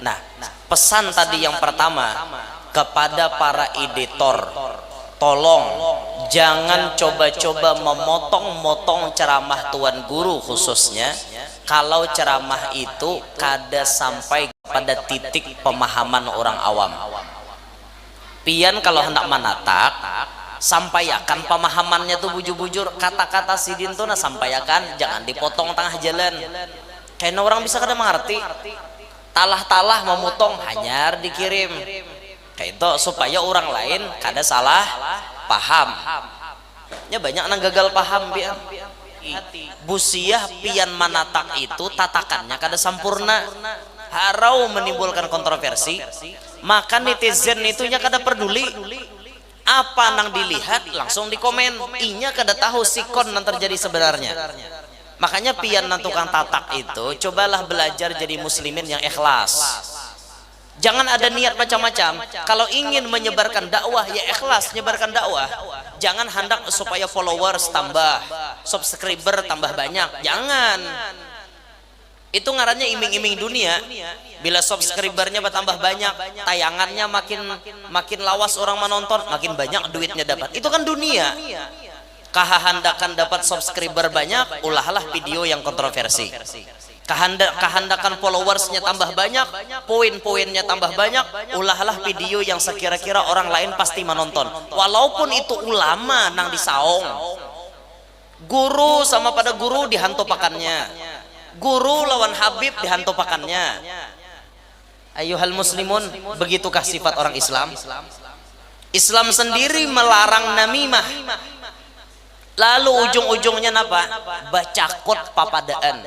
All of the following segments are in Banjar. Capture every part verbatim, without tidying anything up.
Nah, pesan tadi yang pertama kepada para editor, tolong jangan coba-coba memotong-motong ceramah tuan guru khususnya kalau ceramah itu kada sampai pada titik pemahaman orang awam. Pian kalau hendak manatak, sampaiakan pemahamannya tu bujur-bujur. Kata-kata sidin tu nah sampaiakan, jangan dipotong tangah jalan. Kena orang bisa kada mangarti. Talah-talah mamutong hanyar dikirim. Kaitu supaya orang lain kada salah paham. Nya banyak nang gagal paham pian. Busiah pian manatak itu tatakannya kada sampurna. Harau menimbulkan kontroversi, maka netizen itu nya kada perduli. Apa nang dilihat langsung dikomen. Inya kada tahu sikon nang terjadi sebenarnya. Makanya pian nang tukang tatak itu cobalah belajar jadi muslimin yang ikhlas. Jangan ada niat macam-macam. Kalau ingin menyebarkan dakwah, ya ikhlas nyebarkan dakwah. Jangan hendak supaya followers tambah, subscriber tambah banyak. Jangan. Itu ngarannya iming-iming dunia. Bila subscribernya bertambah banyak, tayangannya makin makin lawas orang menonton, makin banyak duitnya dapat. Itu kan dunia. Kahandakan dapat subscriber banyak, ulahlah video yang kontroversi. Kahanda, kahandakan followersnya tambah banyak, poin-poinnya tambah banyak, ulahlah video yang sekira-kira orang lain pasti menonton. Walaupun itu ulama nang disaung. Guru sama pada guru dihantupakannya. Guru lawan habib dihantupakannya. Ayuhal muslimun, begitukah sifat orang Islam? Islam sendiri melarang namimah. Lalu ujung-ujungnya napa? Bacakut papadaan.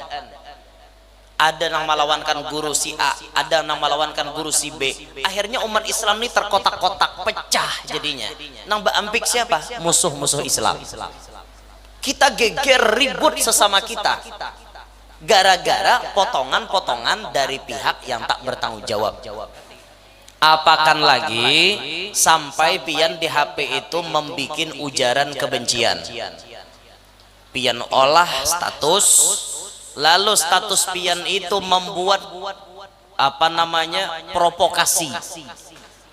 Ada nang malawankan guru si A, ada nang malawankan guru si B. Akhirnya umat Islam ni terkotak-kotak, pecah jadinya. Nang baampik siapa? Musuh-musuh Islam. Kita geger, ribut sesama kita gara-gara potongan-potongan dari pihak yang tak bertanggung jawab. Apakan lagi sampai pian di H P itu membikin ujaran kebencian. Pian olah status, lalu status pian itu membuat, apa namanya, provokasi.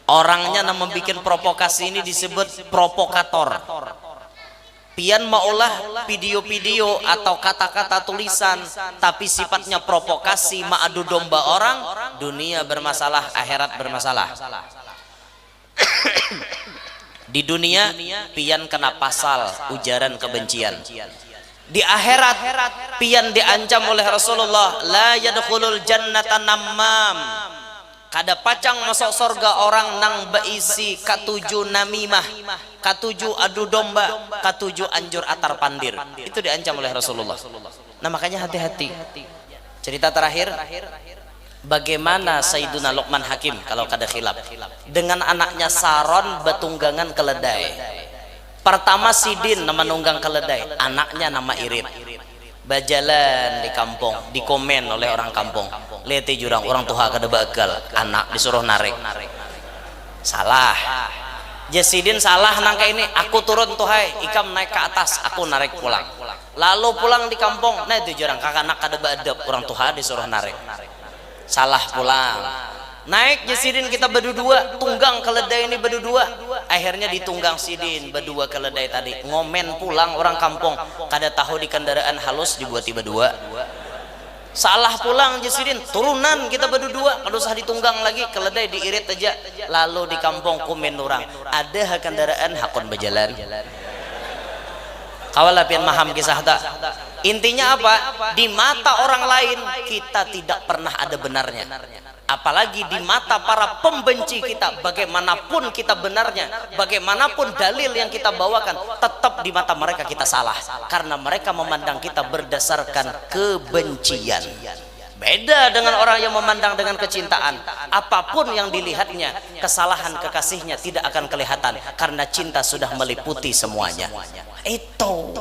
Orangnya nang membuat provokasi ini disebut provokator. Pian maulah video-video atau kata-kata tulisan, tapi sifatnya provokasi, maadu domba orang, dunia bermasalah, akhirat bermasalah. Di dunia, pian kena pasal ujaran kebencian. Di akhirat, pian diancam oleh Rasulullah, la yadkhulul jannata namam. Kada pacang masuk sorga orang nang baisi katuju namimah, katuju adu domba, katuju anjur atar pandir. Itu diancam oleh Rasulullah. Nah, makanya hati-hati. Cerita terakhir, bagaimana Sayyiduna Luqman Hakim kalau kada khilaf dengan anaknya Saron batunggangan keledai. Pertama sidin nama nunggang keledai, anaknya nama irit. Bajalan di kampung, dikomen oleh orang kampung. Lete jurang, orang tuha kada baagal, anak disuruh narik. Salah. Jasidin salah nang kaini, aku turun tuhai, ikam naik ke atas, aku narik pulang. Lalu pulang di kampung, nah itu jurang, kakanak kada baadab, orang tuha disuruh narik. Salah pulang. Naik jasidin kita badudua, tunggang keledai ini badudua. Akhirnya ditunggang sidin badua keledai tadi. Ngomen pulang orang kampung, kada tahu di kendaraan halus dibuati badua. Salah pulang jasidin, turunan kita badudua, kada usah ditunggang lagi, keledai diirit aja. Lalu di kampung kumin orang, ada ha kendaraan hakun bajalan. Kawalah pian maham kisah ta? Intinya apa? Di mata orang lain kita tidak pernah ada benarnya. Apalagi di mata para pembenci kita, bagaimanapun kita benarnya, bagaimanapun dalil yang kita bawakan, tetap di mata mereka kita salah karena mereka memandang kita berdasarkan kebencian. Beda dengan orang yang memandang dengan kecintaan. Apapun yang dilihatnya, kesalahan kekasihnya tidak akan kelihatan karena cinta sudah meliputi semuanya. Itu.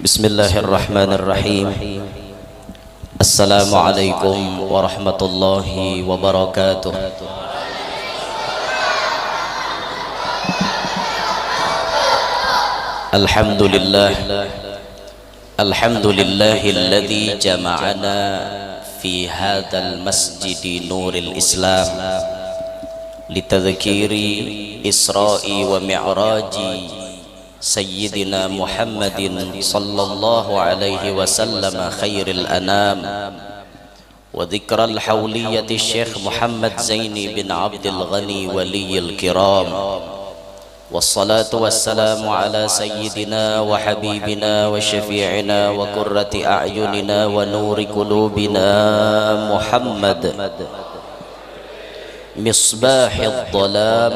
Bismillahirrahmanirrahim. Assalamualaikum warahmatullahi wabarakatuh. Alhamdulillah. Alhamdulillahilladzi jama'ana fi hadzal masjidi nuril Islam litadzkiri Isra'i wa Mi'raji Sayyidina Muhammadin sallallahu alaihi wasallam khairil anam, wa dzikral hauliyati Syekh Muhammad Zaini bin Abdul Ghani waliyil kiram. Wassalatu wassalamu ala sayyidina wa habibina wa syafi'ina wa qurrati a'yunina wa nuri qulubina Muhammad misbahid dhalam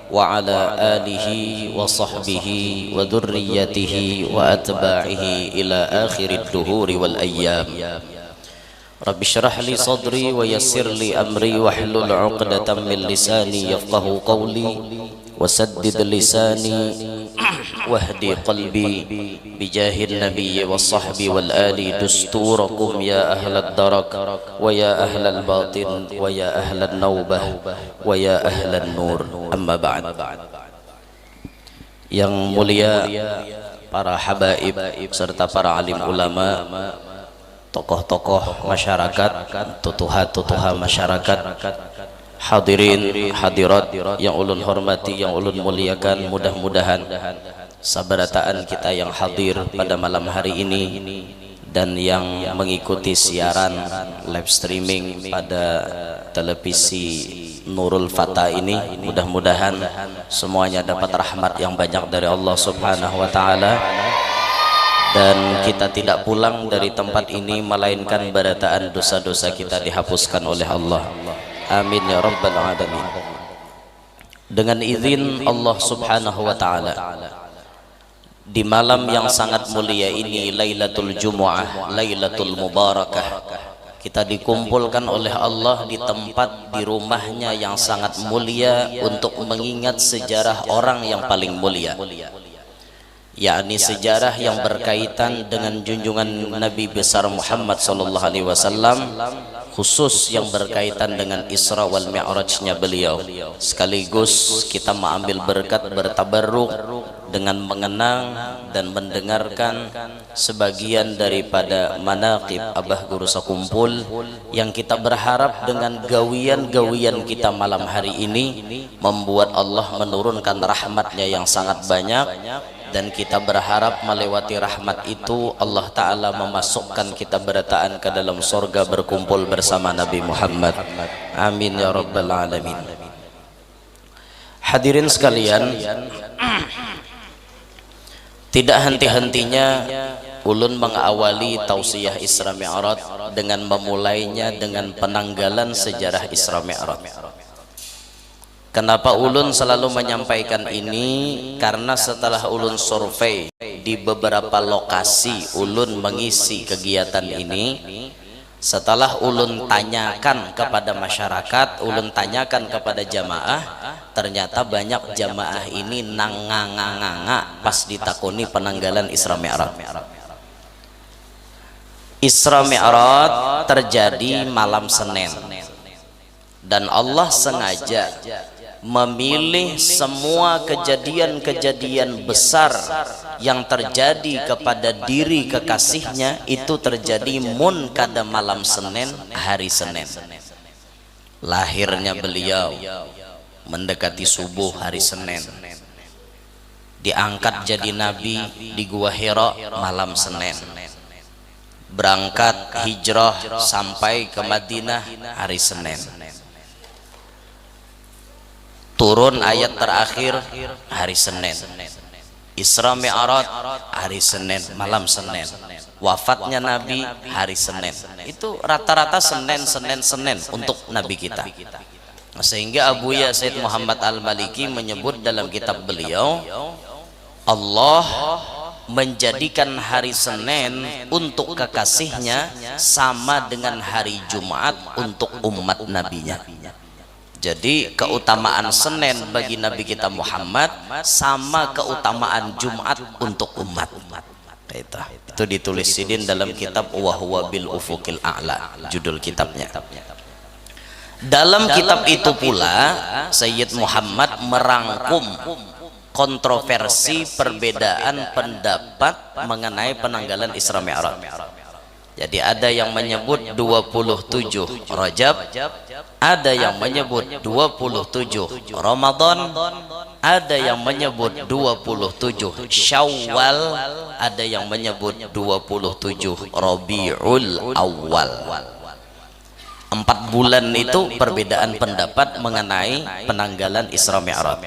wa ala alihi wa sahbihi wa dzurriyyatihi wa atba'ihi ila akhirid duhuri wal ayyam. Rabbi syrah li sadri wa yassir li amri wahlul uqdatam min lisani yafqahu qawli wa saddid lisani wahdi qalbi bijahin nabiyyi wa sahbi wal ali dusturakum ya ahlad darak wa ya ahlal batin wa ya ahlan naubah wa ya ahlan nur. Amma ba'd. Yang mulia para habaib serta para alim ulama, tokoh-tokoh masyarakat, tutuha-tutuha masyarakat, hadirin hadirat yang ulun hormati, yang ulun muliakan, mudah-mudahan sabarataan kita yang hadir pada malam hari ini dan yang mengikuti siaran live streaming pada televisi Nurul Fata ini, mudah-mudahan semuanya dapat rahmat yang banyak dari Allah Subhanahu wa taala dan kita tidak pulang dari tempat ini melainkan barataan dosa-dosa kita dihapuskan oleh Allah. Amin ya rabbal alamin. Dengan izin Allah Subhanahu wa taala, di malam yang sangat mulia ini, Lailatul Jumu'ah, Lailatul Mubarakah, kita dikumpulkan oleh Allah di tempat, di rumahnya yang sangat mulia untuk mengingat sejarah orang yang paling mulia, yakni sejarah yang berkaitan dengan junjungan Nabi besar Muhammad sallallahu alaihi wasallam, khusus yang berkaitan dengan Isra wal Mi'rajnya beliau. Sekaligus kita mengambil berkat, bertabarruk dengan mengenang dan mendengarkan sebagian daripada manaqib Abah Guru Sakumpul, yang kita berharap dengan gawian-gawian kita malam hari ini membuat Allah menurunkan rahmatnya yang sangat banyak, dan kita berharap melewati rahmat itu Allah Ta'ala memasukkan kita berataan ke dalam sorga berkumpul bersama Nabi Muhammad. Amin ya rabbal alamin. Hadirin sekalian, tidak henti-hentinya ulun mengawali tausiah Isra Mi'raj dengan memulainya dengan penanggalan sejarah Isra Mi'raj. Kenapa ulun selalu menyampaikan ini? Karena setelah ulun survei di beberapa lokasi ulun mengisi kegiatan ini, setelah ulun tanyakan kepada masyarakat, ulun tanyakan kepada jamaah, ternyata banyak jamaah ini nang nganga-nganga pas ditakuni penanggalan Isra Mi'raj. Isra Mi'raj terjadi malam Senin. Dan Allah sengaja memilih semua kejadian-kejadian besar yang terjadi kepada diri kekasihnya itu terjadi mun kada malam Senin, hari Senin. Lahirnya beliau mendekati subuh hari Senin. Diangkat jadi nabi di Gua Hira malam Senin. Berangkat hijrah sampai ke Madinah hari Senin. Turun ayat terakhir hari Senin. Isra Mi'raj hari Senin, malam Senin. Wafatnya Nabi hari Senin. Itu rata-rata Senin, Senin, Senin untuk Nabi kita. Sehingga Abuya Said Muhammad Al-Maliki menyebut dalam kitab beliau, Allah menjadikan hari Senin untuk kekasihnya sama dengan hari Jumat untuk umat nabinya. Jadi keutamaan Senin bagi Nabi kita Muhammad sama keutamaan Jumat untuk umat. Itu, itu ditulis sidin dalam kitab Wa Huwa Bil Ufuqil A'la, judul kitabnya. Dalam kitab itu pula, Sayyid Muhammad merangkum kontroversi perbedaan pendapat mengenai penanggalan Isra Mi'raj. Jadi, ada yang menyebut dua puluh tujuh Rajab, ada yang menyebut dua puluh tujuh Ramadan, ada yang menyebut dua puluh tujuh Syawal, ada yang menyebut dua puluh tujuh Rabiul Awal. Empat bulan itu perbedaan pendapat mengenai penanggalan Isra Mi'raj.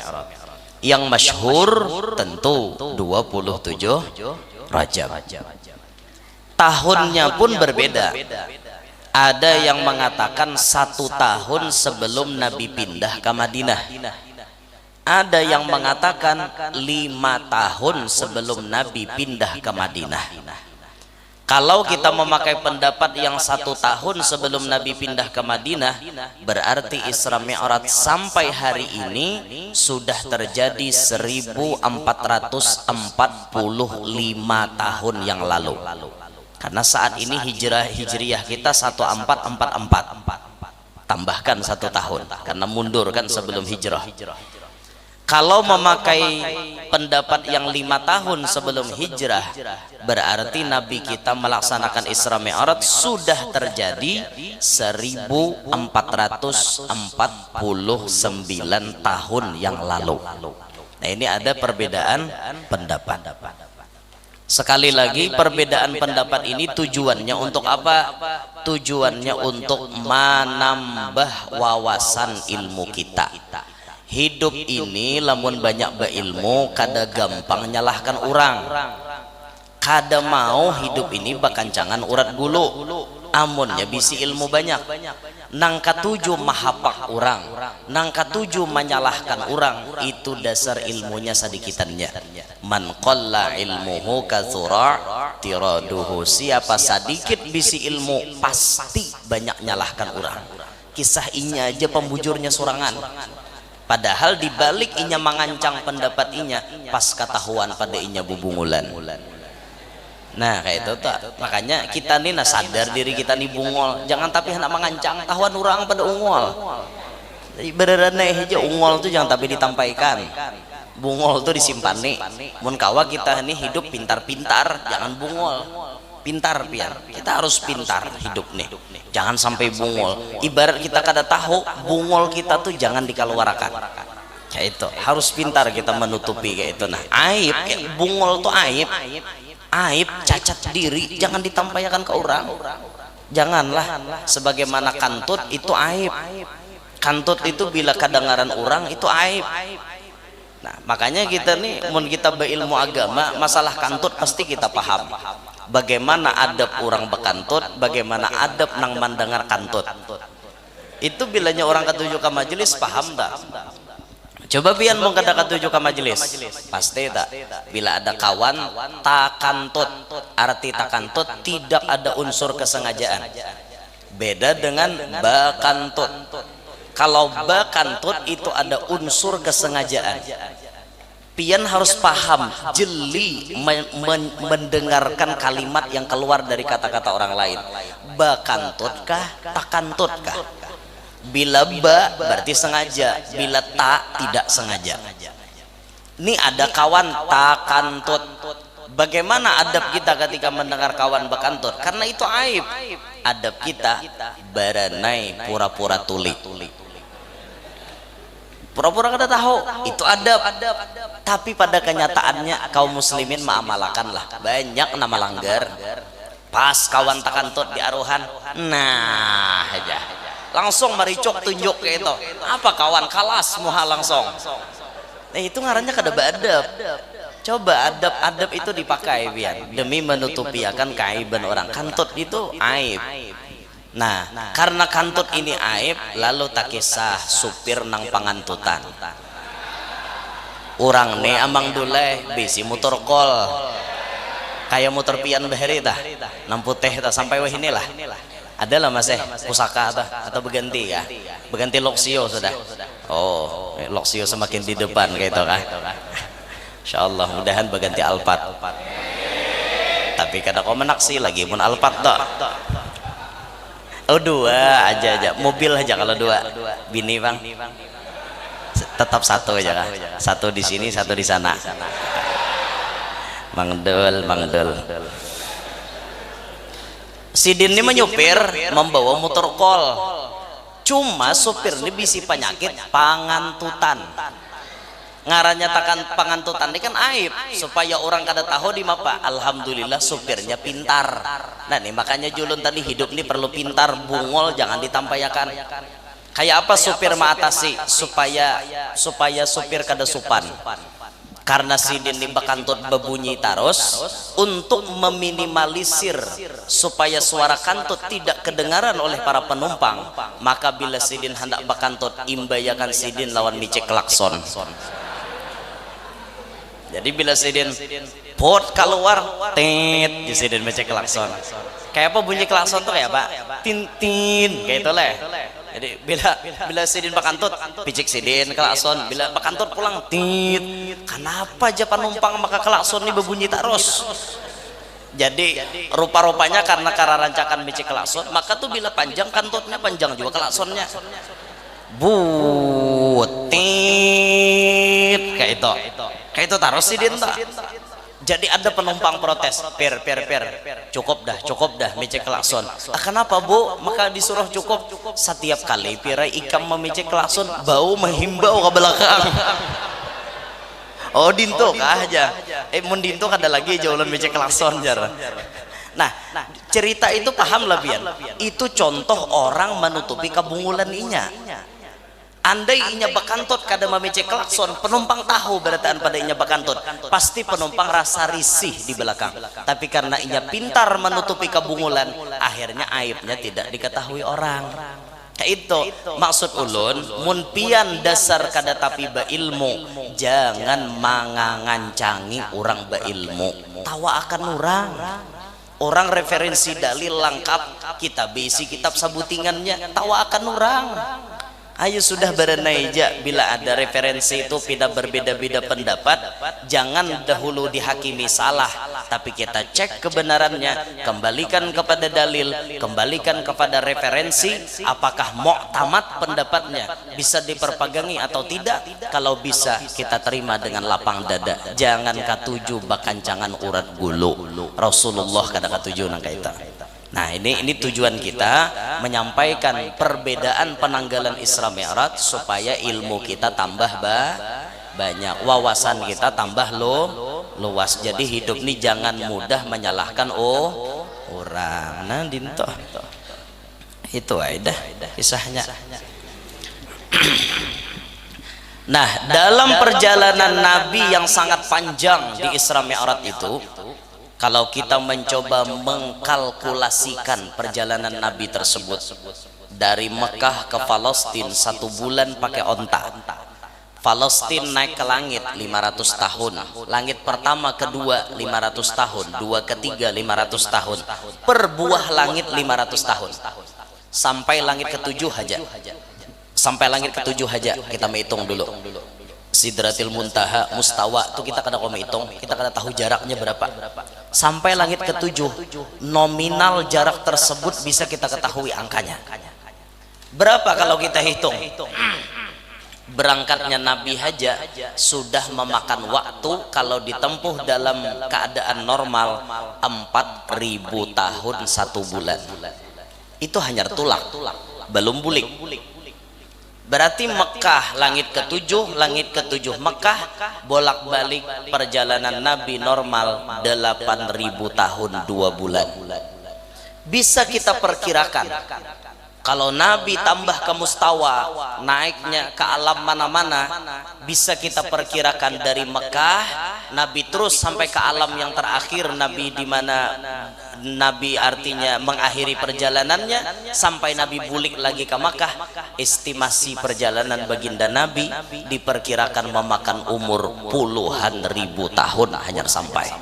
Yang masyhur tentu dua puluh tujuh Rajab. Tahunnya pun berbeda. Ada yang mengatakan satu tahun sebelum Nabi pindah ke Madinah. Ada yang mengatakan lima tahun sebelum Nabi pindah ke Madinah. Kalau kita memakai pendapat yang satu tahun sebelum Nabi pindah ke Madinah, berarti Isra Mi'raj sampai hari ini sudah terjadi seribu empat ratus empat puluh lima tahun yang lalu. Karena saat ini hijrah hijriah kita satu empat empat empat. Tambahkan satu tahun karena mundur kan sebelum hijrah. Kalau memakai pendapat yang lima tahun sebelum hijrah, berarti Nabi kita melaksanakan Isra Mi'raj sudah terjadi seribu empat ratus empat puluh sembilan tahun yang lalu. Nah, ini ada perbedaan pendapat. Sekali lagi, perbedaan pendapat ini tujuannya untuk apa? Tujuannya untuk menambah wawasan ilmu kita. Hidup ini lamun banyak beilmu, kada gampang nyalahkan orang. Kada mau hidup ini bakancangan urat gulu. Amunnya bisi ilmu banyak, nang katuju mahapak orang, nang katuju manyalahkan orang, itu dasar ilmunya sadikitannya. Man qalla ilmuhu kathura tiraduhu. Siapa sadikit bisi ilmu, pasti banyak nyalahkan orang. Kisah inya aja pembujurnya surangan. Padahal dibalik inya mangancang pendapat inya, pas katahuan pada inya bubungulan. Nah, kayak itu tuh. Makanya kita nih nah sadar diri kita nih bungol. Jangan tapi hendak mangancang, tahuan orang pada ungol. Beneran nih aja ungol tuh jangan tapi ditampaikan. Bungol tuh disimpan nih. Mun kawa kita nih hidup pintar-pintar, jangan bungol. Pintar pian. Kita harus pintar hidup nih. Jangan sampai bungol. Ibarat kita kada tahu, bungol kita tuh jangan dikeluarkan. Kayak itu. Harus pintar kita menutupi kayak itu. Nah, aib, kayak bungol tuh aib. Aib, cacat diri, jangan ditampaikan ke orang. Janganlah. Sebagaimana kantut itu aib. Kantut itu bila kedengaran orang itu aib. Nah, makanya kita nih, mun kita beilmu agama, masalah kantut pasti kita paham. Bagaimana adab orang bekantut, bagaimana adab nang mendengar kantut. Itu bilanya orang ketuju ke majelis, paham tak? Coba pian mun kada katuju ka majelis, pasti ta bila ada kawan takantut. Arti takantut, tidak ada unsur kesengajaan. Beda dengan bakantut. Kalau bakantut itu ada unsur kesengajaan. Pian harus paham, jeli men- men- mendengarkan kalimat yang keluar dari kata-kata orang lain. Bakantut kah, takantut kah? Bila ba berarti sengaja, bila ta tidak sengaja. Ni ada kawan takantut. Bagaimana adab kita ketika mendengar kawan bakantut? Karena itu aib. Adab kita baranai pura-pura tuli. Pura-pura kada tahu, itu adab. Tapi pada kenyataannya kaum muslimin maamalakan lah. Banyak nama langgar. Pas kawan takantut di aruhan, nah aja. Langsung maricuk tunjuk ke itu. Apa kawan, kalas muha langsung. Nah, itu ngarannya kada beadab. Coba adab-adab itu dipakai pian demi menutupi akan keaiban orang. Kantut itu aib. Nah, karena kantut ini aib, lalu takisah supir nang pangantutan. Urang ne amang dulai bisi mutur kol. Kaya mutur pian bahari tah. Nang putih tah sampai wahini lah. Ada lah masih pusaka tah atau berganti kah? Berganti Luxio sudah. Oh, Luxio semakin di depan kayak itu kah? Insyaallah mudahan berganti Alphard. Tapi kada kau menaksi lagi mun Alphard tu. Oh, dua aja aja, mobil aja kalau dua. Bini bang, tetap satu aja kah? Satu di sini, satu di sana. Mangdul, mangdul. Sidin ni menyupir membawa motor kol. Cuma supir ni bisi penyakit pangantutan. Ngarannya takan pangantutan ni kan aib, supaya orang kada tahu di mapa. Alhamdulillah supirnya pintar. Nah ni makanya julun tadi hidup ni perlu pintar, bungol jangan ditampaiakan. Kayak apa supir maatasi supaya supaya supir kada supan? Karena sidin ni bakantut bebunyi tarus, untuk meminimalisir supaya suara kantut tidak kedengaran oleh para penumpang, maka bila sidin hendak bakantut, imbayakan sidin lawan micik klakson. Jadi bila sidin pot keluar, tit, di sidin micik klakson. Kayak apa bunyi klakson tuh, kayak apa? Tin tin, kayak itu leh. Jadi bila bila sidin bakantut, picik sidin klakson. Bila bakantut pulang, tit. Kenapa aja penumpang maka klakson ni berbunyi terus? Jadi rupa-rupanya karena kararancakan micik klakson, maka tuh bila panjang kantutnya panjang juga klaksonnya. Butit kayak itu. Kayak itu terus sidin tuh. Jadi ada penumpang protes, "Pir, pir, pir, cukup dah, cukup dah micik klakson." "Ah, kenapa bu?" Maka disuruh cukup. "Setiap kali pirai ikam memicik klakson, bau menghimbau ke belakang." "Oh dinto kah aja?" "Eh mun dinto kada lagi aja ulun micik klakson," jar. Nah, cerita itu paham lah bian. Itu contoh orang menutupi kebungulan inya. Andai inya bakantut kada mamicik klakson, penumpang tahu berataan pada inya bakantut, pasti penumpang rasa risih di belakang. Tapi karena inya pintar menutupi kebungulan, akhirnya aibnya tidak diketahui orang. Kayak itu maksud ulun, mun pian dasar kada tapi beilmu, jangan mangangancangi orang beilmu. Tawa akan orang. Orang referensi dalil langkap, kita bisi kitab sabutingannya, tawa akan orang. Ayo sudah berenai ja, bila ada referensi itu pina berbeda-beda pendapat, jangan dahulu dihakimi salah, tapi kita cek kebenarannya, kembalikan kepada dalil, kembalikan kepada referensi, apakah muktamad pendapatnya, bisa diperpagangi atau tidak. Kalau bisa kita terima dengan lapang dada, jangan katuju bakancangan urat gulu. Rasulullah kada katuju nang kaita. Nah, ini ini tujuan kita menyampaikan perbedaan penanggalan Isra Mi'raj supaya ilmu kita tambah ba banyak, wawasan kita tambah lo luas. Jadi hidup ni jangan mudah menyalahkan oh orang. Nah, dinto. Itu aja dah kisahnya. Nah, dalam perjalanan Nabi yang sangat panjang di Isra Mi'raj itu, kalau kita mencoba mengkalkulasikan perjalanan Nabi tersebut dari Mekah ke Palestin satu bulan pakai onta. Palestin naik ke langit lima ratus tahun. Langit pertama, kedua lima ratus tahun, dua, ketiga lima ratus tahun. Per buah langit lima ratus tahun. Sampai langit ketujuh aja. Sampai langit ketujuh aja kita menghitung dulu. Sidratil Muntaha, Mustawa, itu kita kada mau menghitung, kita kada tahu jaraknya berapa. Sampai langit ketujuh, nominal jarak tersebut bisa kita ketahui angkanya. Berapa kalau kita hitung? Berangkatnya Nabi haja sudah memakan waktu kalau ditempuh dalam keadaan normal empat ribu tahun satu bulan. Itu hanya tulak, belum bulik. Berarti Mekah langit ketujuh, langit ketujuh Mekah, bolak-balik perjalanan Nabi normal delapan ribu tahun dua bulan. Bisa kita perkirakan, kalau Nabi tambah ke Mustawa, naiknya ke alam mana-mana, bisa kita perkirakan dari Mekah, Nabi terus sampai ke alam yang terakhir, Nabi di mana Nabi artinya mengakhiri perjalanannya sampai Nabi bulik lagi ke Makkah. Estimasi perjalanan baginda Nabi diperkirakan memakan umur puluhan ribu tahun hanya sampai.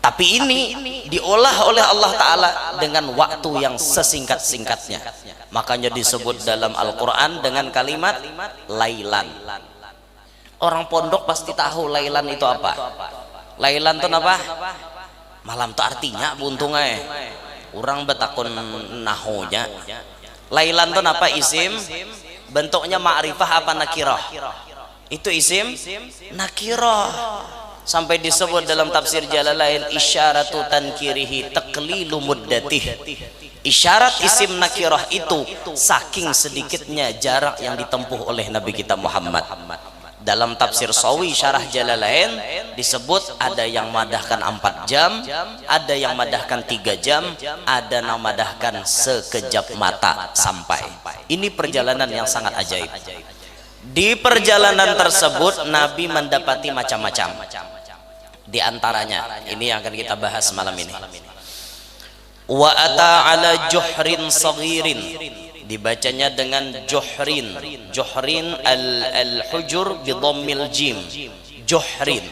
Tapi ini diolah oleh Allah Ta'ala dengan waktu yang sesingkat-singkatnya. Makanya disebut dalam Al-Quran dengan kalimat lailan. Orang pondok pasti tahu lailan itu apa. Lailan itu apa? Malam tu artinya buntung ai. Urang batakun nahunya. Lailan tu napa isim? Bentuknya ma'rifah apa nakirah? Itu isim nakirah. Sampai disebut dalam tafsir Jalalain, isyaratu tankirihi taklilu muddatih. Isyarat isim nakirah itu saking sedikitnya jarak yang ditempuh oleh Nabi kita Muhammad. Dalam tafsir Sawi syarah Jalalain disebut ada yang madahkan empat jam, ada yang madahkan tiga jam, ada yang madahkan sekejap mata sampai. Ini perjalanan yang sangat ajaib. Di perjalanan tersebut Nabi mendapati macam-macam. Di antaranya, ini yang akan kita bahas malam ini. Wa ata ala juhrin saghirin. Dibacanya dengan juhrin. Juhrin al, al-hujur bidhammil jim. Juhrin.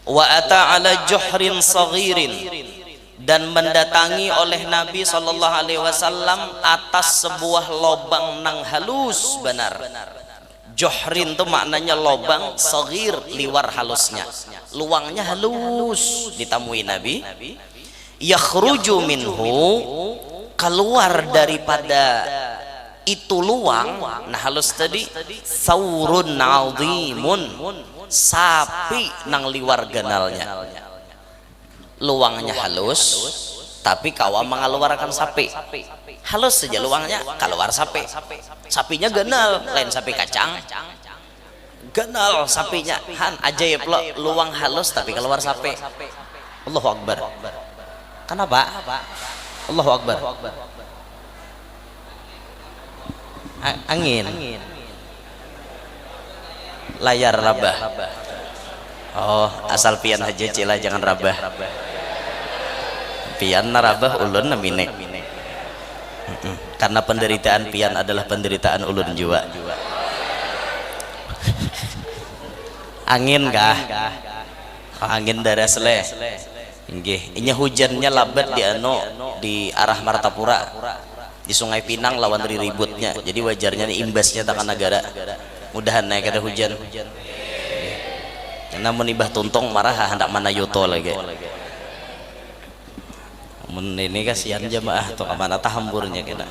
Wa ata ala juhrin saghirin. Dan mendatangi oleh Nabi sallallahu alaihi wasallam atas sebuah lobang nang halus banar. Johrin tu maknanya lobang, saghir liwar halusnya. Luangnya halus ditamui Nabi. Yakhruju minhu, keluar daripada itu luang, nah halus tadi, saurun azimun, sapi nang liwar ganalnya. Luangnya halus, tapi kawa mengeluarkan sapi. Halus saja luangnya, keluar sapi. Sapinya ganal, lain sapi kacang. Ganal sapinya, han ajaib lo, luang halus tapi keluar sapi. Allahu Akbar. Kenapa? Allahu Akbar. A- angin. Layar rabah. Oh, asal pian aja cila, jangan rabah. Pian narabah, ulun namine. Mm-mm. Karena penderitaan pian adalah penderitaan ulun jua. Angin kah? Oh, angin daras leh. Inggih, inya hujannya labat di anu, di arah Martapura. Di Sungai Pinang lawan riributnya. Jadi wajarnya ni imbasnya takana gara. Mudahan naik ada hujan. Namun imbah tuntung marah handak manayuto lagi. Mun ini kasihan jamaah tu, kamana tahamburnya kena.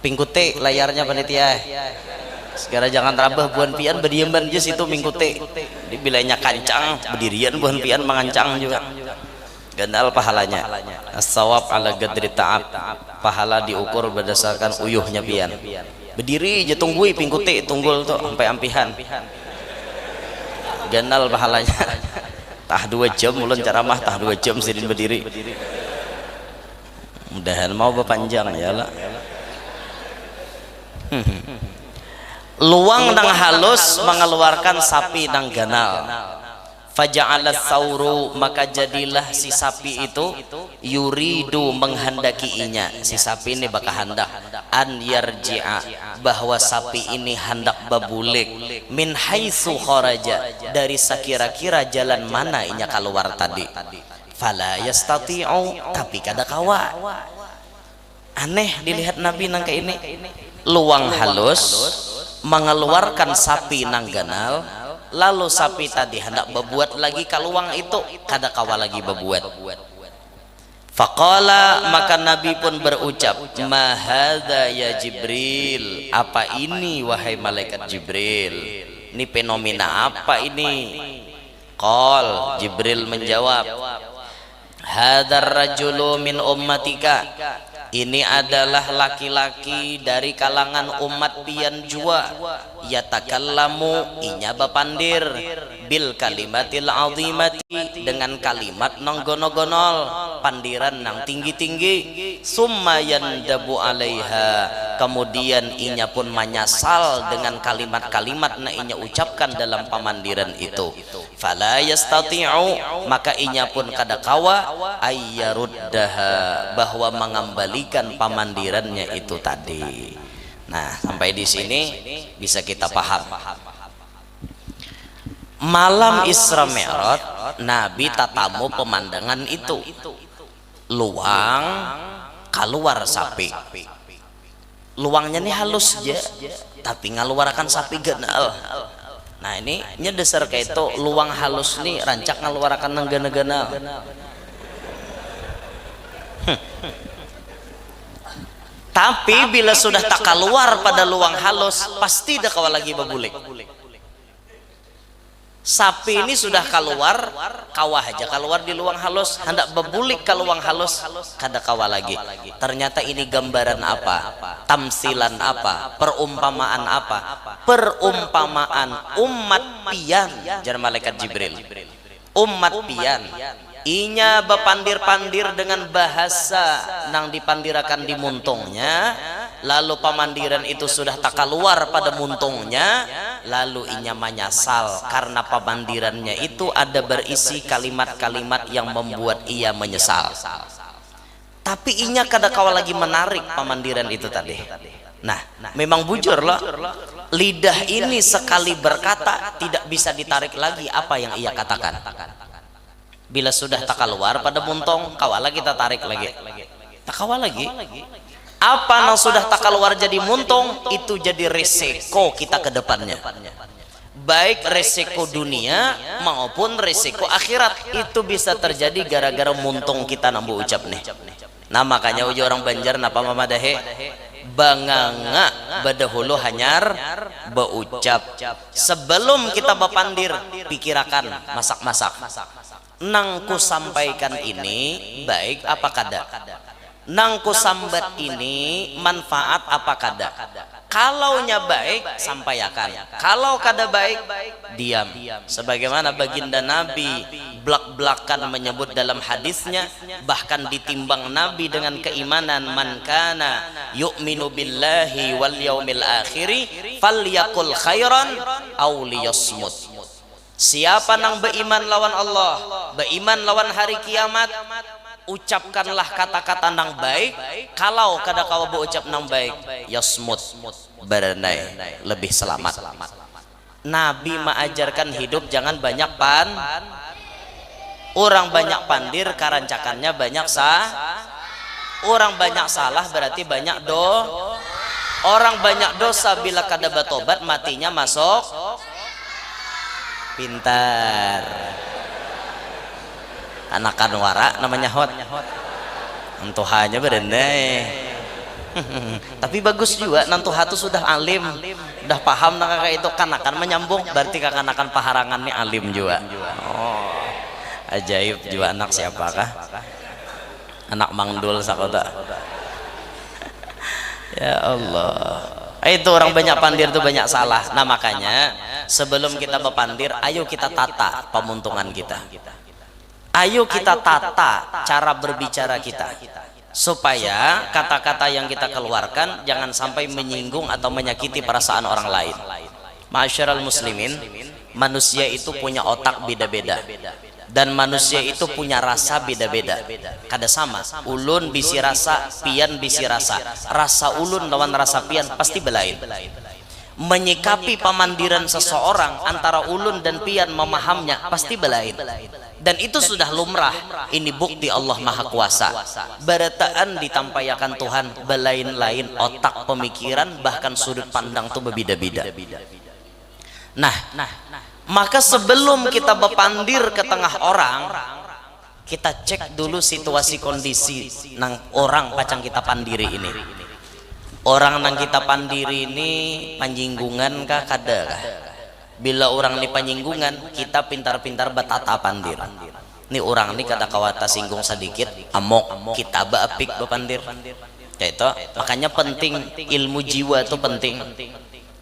Pingkuti layarnya panitia. Segala jangan rabah buhan pian badiaman je situ mingkuti. Di bilanya kancang, bedirian buhan pian mangancang juga. Ganal pahalanya. As-sawab ala gadri ta'ab. Pahala diukur berdasarkan uyuhnya pian. Bediri je tunggui pingkuti tunggul tu sampai ampihan. Ganal pahalanya. Tah dua jam ulun ceramah, tah dua jam sidin bediri. Mudahan mau bepanjang ya lah. Luang nang halus mengeluarkan sapi nang ganal. Faja'ala sauru, maka jadilah si sapi itu, yuridu, menghendaki inya. Si sapi ini bakahandak an yarji'a, bahwa sapi ini handak babulik, min haitsu kharaja, dari sakira-kira jalan mana inya kaluar tadi. Fala yastati'u, tapi kada kawa. Aneh dilihat Nabi nang kaini. Luang halus mengeluarkan sapi nang ganal, lalu sapi tadi handak babuat lagi ka luang itu, kada kawa lagi babuat. Faqala, maka Nabi pun berucap, "Ma hadza ya Jibril? Apa ini, wahai malaikat Jibril? Ini fenomena apa ini?" Qal, Jibril menjawab, "Hadzar rajulu min ummatika." Ini adalah laki-laki dari kalangan umat pian jua. Yatakallamu, inya bapandir, bil kalimatil azimati, dengan kalimat nang gono-gonol, pandiran nang tinggi-tinggi. Summa yandabu alaiha, kemudian inya pun manyasal dengan kalimat-kalimat nang inya ucapkan dalam pamandiran itu. Fala yastati'u, maka inya pun kada kawa, ayyaruddaha, bahwa mengembalikan pamandirannya itu tadi. Nah, sampai di sini bisa kita paham. Malam Isra Mi'raj, Nabi tatamu pemandangan itu. Luang, kaluar sapi. Luangnya ni halus ja, tapi ngaluarakan sapi ganal. Nah, ini nya dasar kaitu, luang halus ni rancak ngaluarakan nang ganal-ganal. Tapi bila sudah takaluar pada luang halus, pasti dah kawa lagi babulik. Sapi ini sudah kaluar, kawa haja kaluar di luang halus, handak babulik ka luang halus, kada kawa lagi. Ternyata ini gambaran apa? Tamsilan apa? Perumpamaan apa? Perumpamaan umat pian, jar malaikat Jibril. Umat pian. Inya bapandir-pandir dengan bahasa nang dipandirakan di muntungnya, lalu pamandiran itu sudah takaluar pada muntungnya, lalu inya manyasal karena pamandirannya itu ada berisi kalimat-kalimat yang membuat ia menyesal. Tapi inya kada kawa lagi menarik pamandiran itu tadi. Nah, memang bujur loh, lidah ini sekali berkata tidak bisa ditarik lagi apa yang ia katakan. Bila sudah takaluar pada muntung, kawa lagi tatarik lagi. Takawa lagi. Apa nang sudah takaluar jadi muntung, itu jadi resiko kita ke depannya. Baik resiko dunia maupun resiko akhirat, itu bisa terjadi gara-gara muntung kita nang baucap nih. Nah, makanya ujar orang Banjar napa mamadahi, banganga badahulu hanyar baucap. Sebelum kita bapandir, pikirakan masak-masak. Nang kusampaikan ini baik apa kada? Nang kusambat ini manfaat apa kada? Kalau nya baik, sampaiakan. Kalau kada baik, diam. Sebagaimana baginda Nabi blak-blakan menyebut dalam hadisnya, bahkan ditimbang Nabi dengan keimanan, "Man kana yu'minu billahi wal yaumil akhiri falyakul khairan aw liyasmut." Siapa nang beiman lawan Allah, beiman lawan hari kiamat, ucapkanlah kata-kata nang baik. Kalau kada kawa baucap nang baik, yasmut, baranai, lebih selamat. Nabi maajarkan hidup jangan banyak pan, urang banyak pandir, karancakannya banyak sa, urang banyak salah berarti banyak do, orang banyak dosa bila kada batobat matinya masuk. Pintar. Anakan wara namanya hot. Ntuhanya berendai. Tapi bagus juga, nang tuha tu sudah alim, sudah paham nang kaya itu, kanakan menyambung, berarti kakanakan paharangan ni alim juga. Oh, ajaib juga anak siapakah? Anak Mang Dul sakota. Ya Allah. Itu orang banyak pandir tu banyak salah. Nah, makanya sebelum kita bapandir, ayo kita tata pamuntungan kita. Ayo kita tata cara berbicara kita. Supaya kata-kata yang kita keluarkan jangan sampai menyinggung atau menyakiti perasaan orang lain. Ma'asyiral muslimin, manusia itu punya otak beda-beda. Dan manusia itu punya rasa beda-beda. Kada sama. Ulun bisi rasa, pian bisi rasa. Rasa ulun lawan rasa pian pasti belain. Menyikapi pamandiran seseorang antara ulun dan pian memahamnya pasti belain. Dan itu sudah lumrah. Ini bukti Allah Maha Kuasa. Barataan ditampaiakan Tuhan, belain-lain otak, pemikiran, bahkan sudut pandang tu bebida-bida. Nah, maka sebelum kita bapandir ke tengah orang, kita cek dulu situasi kondisi nang orang pacang kita pandiri ini. Orang nang kita pandiri ini panyinggungan kah kada kah? Bila orang ni panyinggungan, kita pintar-pintar batata pandir. Ni orang ni kada kawa tasinggung sadikit, amok, kita baapik bapandir. Kaitu, makanya penting, ilmu jiwa tu penting.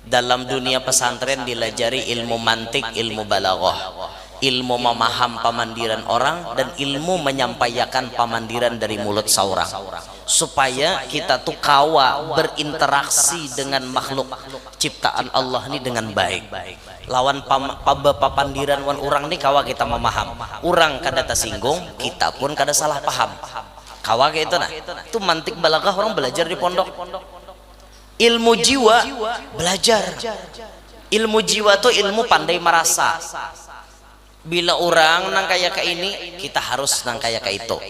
Dalam dunia pesantren dilajari ilmu mantik, ilmu balaghah, ilmu memaham pamandiran orang, dan ilmu menyampaikan pamandiran dari mulut saurang, supaya kita tu kawa berinteraksi dengan makhluk ciptaan Allah ni dengan baik. Lawan pam- paba papandiran wan urang ni kawa kita memaham. Urang kada tasinggung, kita pun kada salah paham. Kawa kaitu nah. Tu mantik balaghah orang belajar di pondok. Ilmu jiwa belajar. Ilmu jiwa tu ilmu pandai marasa. Bila urang nang kaya ka ini, kita harus nang kaya ka itu.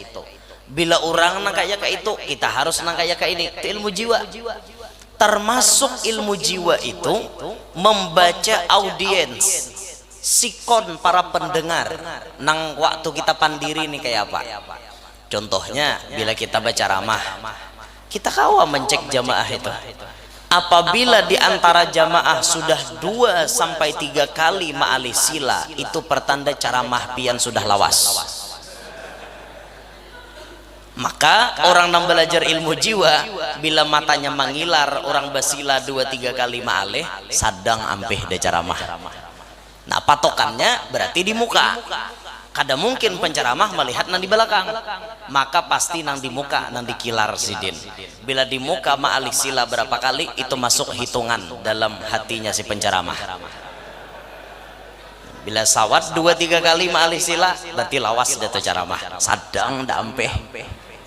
Bila urang nang kaya ka itu, kita harus nang kaya ka ini. Itu ilmu jiwa. Termasuk ilmu jiwa itu membaca audiens, sikon para pendengar nang waktu kita pandiri ni kaya apa. Contohnya, bila kita bacaramah, kita kawa mencek jamaah itu. Apabila di antara jamaah sudah dua sampai tiga kali maalih sila, itu pertanda caramah pian sudah lawas. Maka orang nang belajar ilmu jiwa, bila matanya mangilar orang basila dua tiga kali maalih, sadang ampih da caramah. Nah, patokannya berarti di muka. Kada mungkin penceramah melihat nang di belakang. Maka pasti nang di muka, nang dikilar sidin. Bila di muka maalih sila berapa kali, itu masuk hitungan dalam hatinya si penceramah. Bila sawat dua tiga kali maalih sila, berarti lawas dah tu caramah. Sadang dah ampih.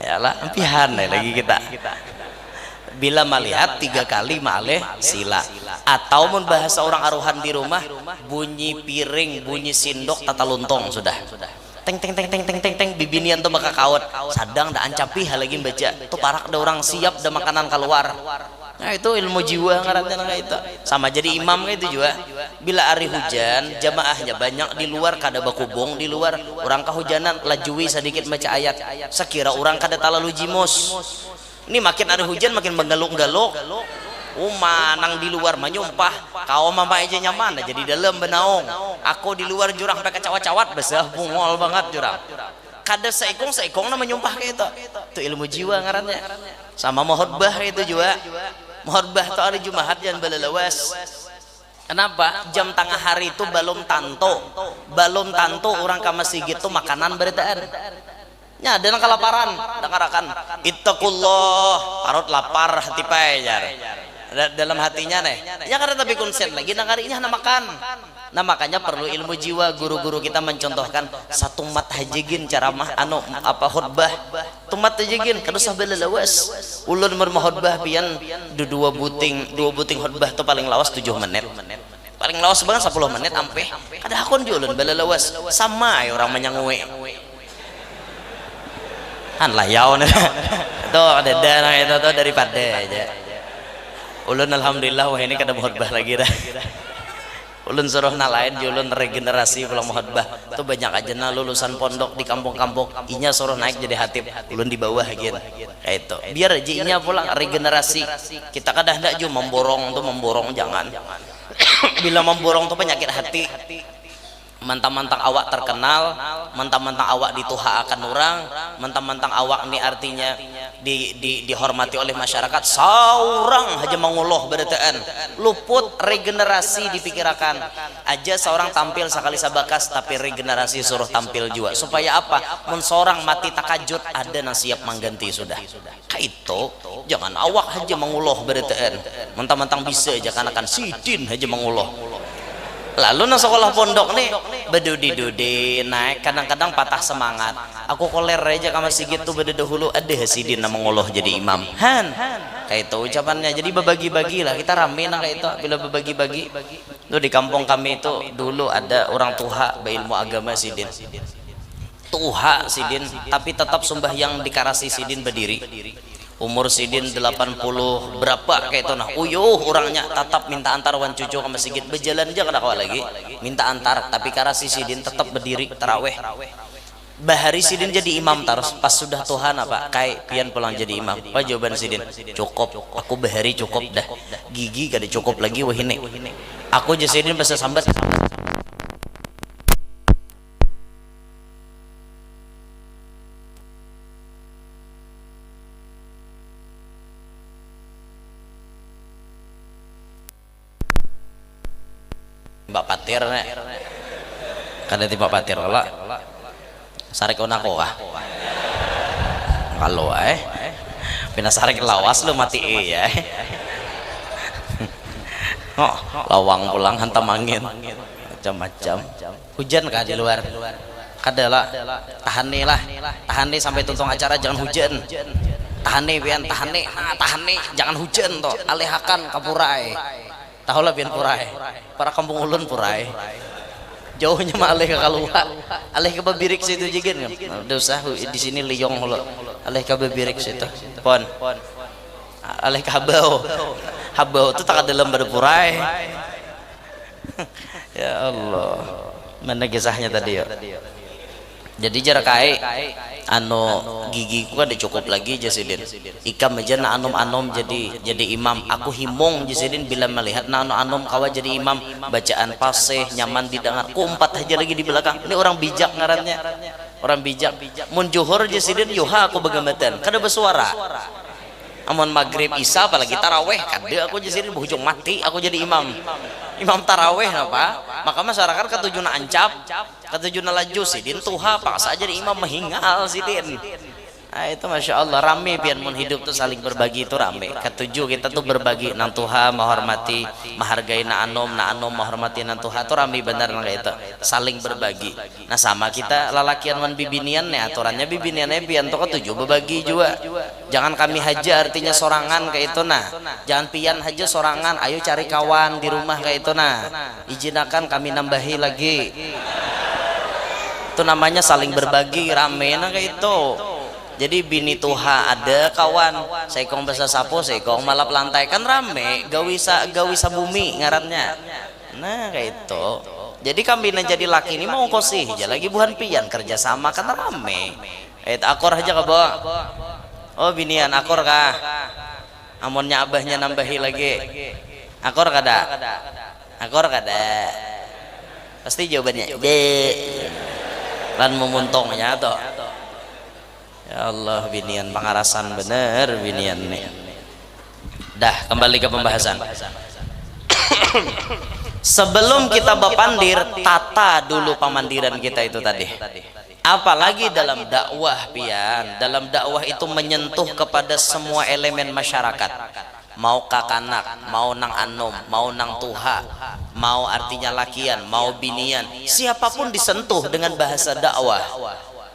Ya lah, ampihan lagi kita. Bila malihat tiga kali maalih sila, atau mun bahasa orang aruhan di rumah, bunyi piring, bunyi sindok, tata luntong sudah. Teng teng teng teng teng teng teng, bibinian tu bakakaut. Sadang dah ancapi ha lagi baca. Tu parak dah orang siap dah makanan kaluar. Nah, itu ilmu jiwa ngarannya nang itu. Sama jadi imam kayak itu juga. Bila hari hujan, jamaahnya banyak di luar, kada bakubung di luar. Orang kahujanan, lajui sedikit baca ayat. Sekira orang kada terlalu jimus. Ini makin ada hujan, makin menggaluk-galuk. Uma nang di luar manyumpah, kau mama aja nyaman aja di dalam benaung. Aku di luar jurang pakai cawat-cawat, besar bungol banget jurang. Kada seikung seikung nama nyumpah kayak itu. Itu ilmu jiwa ngarannya. Sama mahutbah kayak itu juga. Mahutbah tuh hari Jumahat jangan balalawas. Kenapa? Jam tengah hari itu belum tantu, belum tantu orang ke masjid itu makanan beritaan. Nya ada nang kelaparan, dengarakan, "Ittaqullah, parut lapar hati pai," jar. Da- dalam hatinya nih, ya kada tapi konsen lagi nang karinya hana makan. Nah, makanya perlu ilmu jiwa. Guru-guru kita mencontohkan, satumat haja gin ceramah, anu, apa, khutbah. Tumat haja gin, kada usah balalawas. Ulun mun mahutbah pian, du- dua buting, dua buting khutbah tu paling lawas tujuh menit. Paling lawas banget sepuluh menit ampih. Kada hakun jua ulun balalawas. Sama ai orang manyangui. Han lah yaun. Itu ada dana itu tuh daripada aja. Ulun alhamdulillah wah ini kada mahutbah lagi dah. Ulun suruh nang lain, ulun regenerasi pulang mahutbah. Tuh banyak aja nah lulusan pondok di kampung-kampung. Inya suruh naik jadi hatib. Ulun di bawah gin. Kayak itu. Biar aja inya pulang regenerasi. Kita kada hendak jua memborong tuh, memborong jangan. Bila memborong tuh penyakit hati. Mantang-mantang awak terkenal, mantang-mantang awak dituhaakan orang, mantang-mantang awak ni artinya di, di, dihormati oleh masyarakat, seorang aja mangoloh berataan, luput regenerasi dipikirakan. Aja seorang tampil sekali sabakas, tapi regenerasi suruh tampil juga. Supaya apa? Mun seorang mati takajut, ada nang siap mengganti sudah. Kaitu, jangan awak haja manguloh barataan. Mantang-mantang bisa aja kanakan sidin haja manguloh. Lalu nang sekolah pondok nih, badudi-dudi, naik, kadang-kadang patah semangat. Aku koler aja ka masigit tu badadahulu, ada ha sidin nang manguloh jadi imam. Han, kaitu ucapannya. Jadi babagi-bagi lah, kita rame nang kaitu bila babagi-bagi. Tu di kampung kami tu dulu ada urang tuha bailmu agama sidin. Tuha sidin, tapi tatap sumbahyang di karasi sidin badiri. Umur sidin delapan puluh berapa kaitu nah, uyuh urangnya, tatap minta antar wan cucu ka masigit, bajalan ja kada kawa lagi, minta antar, tapi karasi sidin tatap badiri taraweh. Bahari sidin jadi imam tarus, pas sudah tuha napa, kai pian pulang jadi imam? Apa jawaban sidin? Cukup, aku bahari cukup dah, gigi kada cukup lagi wahini. Aku ja sidin basasambat. Mbak Patir nih. Kada tiba Patir kalo. Sarik unaku kah? Kalau eh. Pina sarik lawas lu mati iya. Oh, lawang pulang hantam angin. Macam-macam. Hujan kah di luar? Kada lah. Tahan nih lah. Tahan nih sampai tuntung acara, jangan hujan. Tahan nih pian, tahan nih. Nah, tahan nih, jangan hujan tuh. Alihakan ka purai. Tahu lah pian purai. Para kampung ulun purai. Jauhnya mah alih ka kalua. Alih ka babirik situ jigan kan. Nah, udah usah hu- di sini liong hulu. Alih ka babirik situ. Pon. Alih ka habau. Habau tu tak dalam pada purai. Ya Allah. Mana kisahnya tadi ya? Jadi jar kai, anu, gigiku kada cukup lagi jar sidin. Ikam aja na anum-anum jadi jadi imam. Aku himung jar sidin bila melihat na anum-anum kawa jadi imam. Bacaan pasih, nyaman didangar. Ku umpat haja lagi di belakang. Ini orang bijak ngarannya. Orang bijak. Mun juhur jar sidin, yuha aku bagambatan. Kada basuara. Amun magrib, isa, apalagi taraweh, kada aku jar sidin, bahujung mati aku jadi imam. Imam taraweh napa? Maka masyarakat katuju na ancap, katuju na laju, sidin tuha, paksa jadi imam, mahingal sidin. Ah, itu masya Allah, rame pian mun hidup tu saling berbagi itu rame. Katuju kita tu berbagi, nang tuha mahormati, mahargai na anum, na anum mahormati nang tuha tu rame banar nang kaya itu. Saling berbagi. Nah, sama kita lalakian wan bibinian nih, aturannya bibinian ai pian tu katuju bebagi jua. Jangan kami haja, artinya sorangan kaya itu nah. Jangan pian haja sorangan, ayo cari kawan di rumah kaya itu nah. Ijinakan kami nambahi lagi. Itu namanya saling berbagi, rame nah kaya itu. Jadi bini tuha ada kawan, saikung besasapu, saikung malap lantai, kan rame, gawi sa gawi sabumi ngarannya. Nah, kayak itu. Jadi kami nang jadi laki ini mau kosih aja lagi buhan pian kerja sama kan rame. Eh, akur aja kabo. Oh, binian akur kah? Amunnya abahnya nambahi lagi. Akur kada? Akur kada? Pasti jawabannya de. Lan memuntongnya tuh. Ya Allah, binian pangarasan bener binian nih. Dah, kembali ke pembahasan. Sebelum kita bapandir, tata dulu pamandiran kita itu tadi. Apalagi dalam dakwah, pian. Dalam dakwah itu menyentuh kepada semua elemen masyarakat. Mau kakanak, mau nang anum, mau nang tuha, mau artinya lakian, mau binian, siapapun disentuh dengan bahasa dakwah.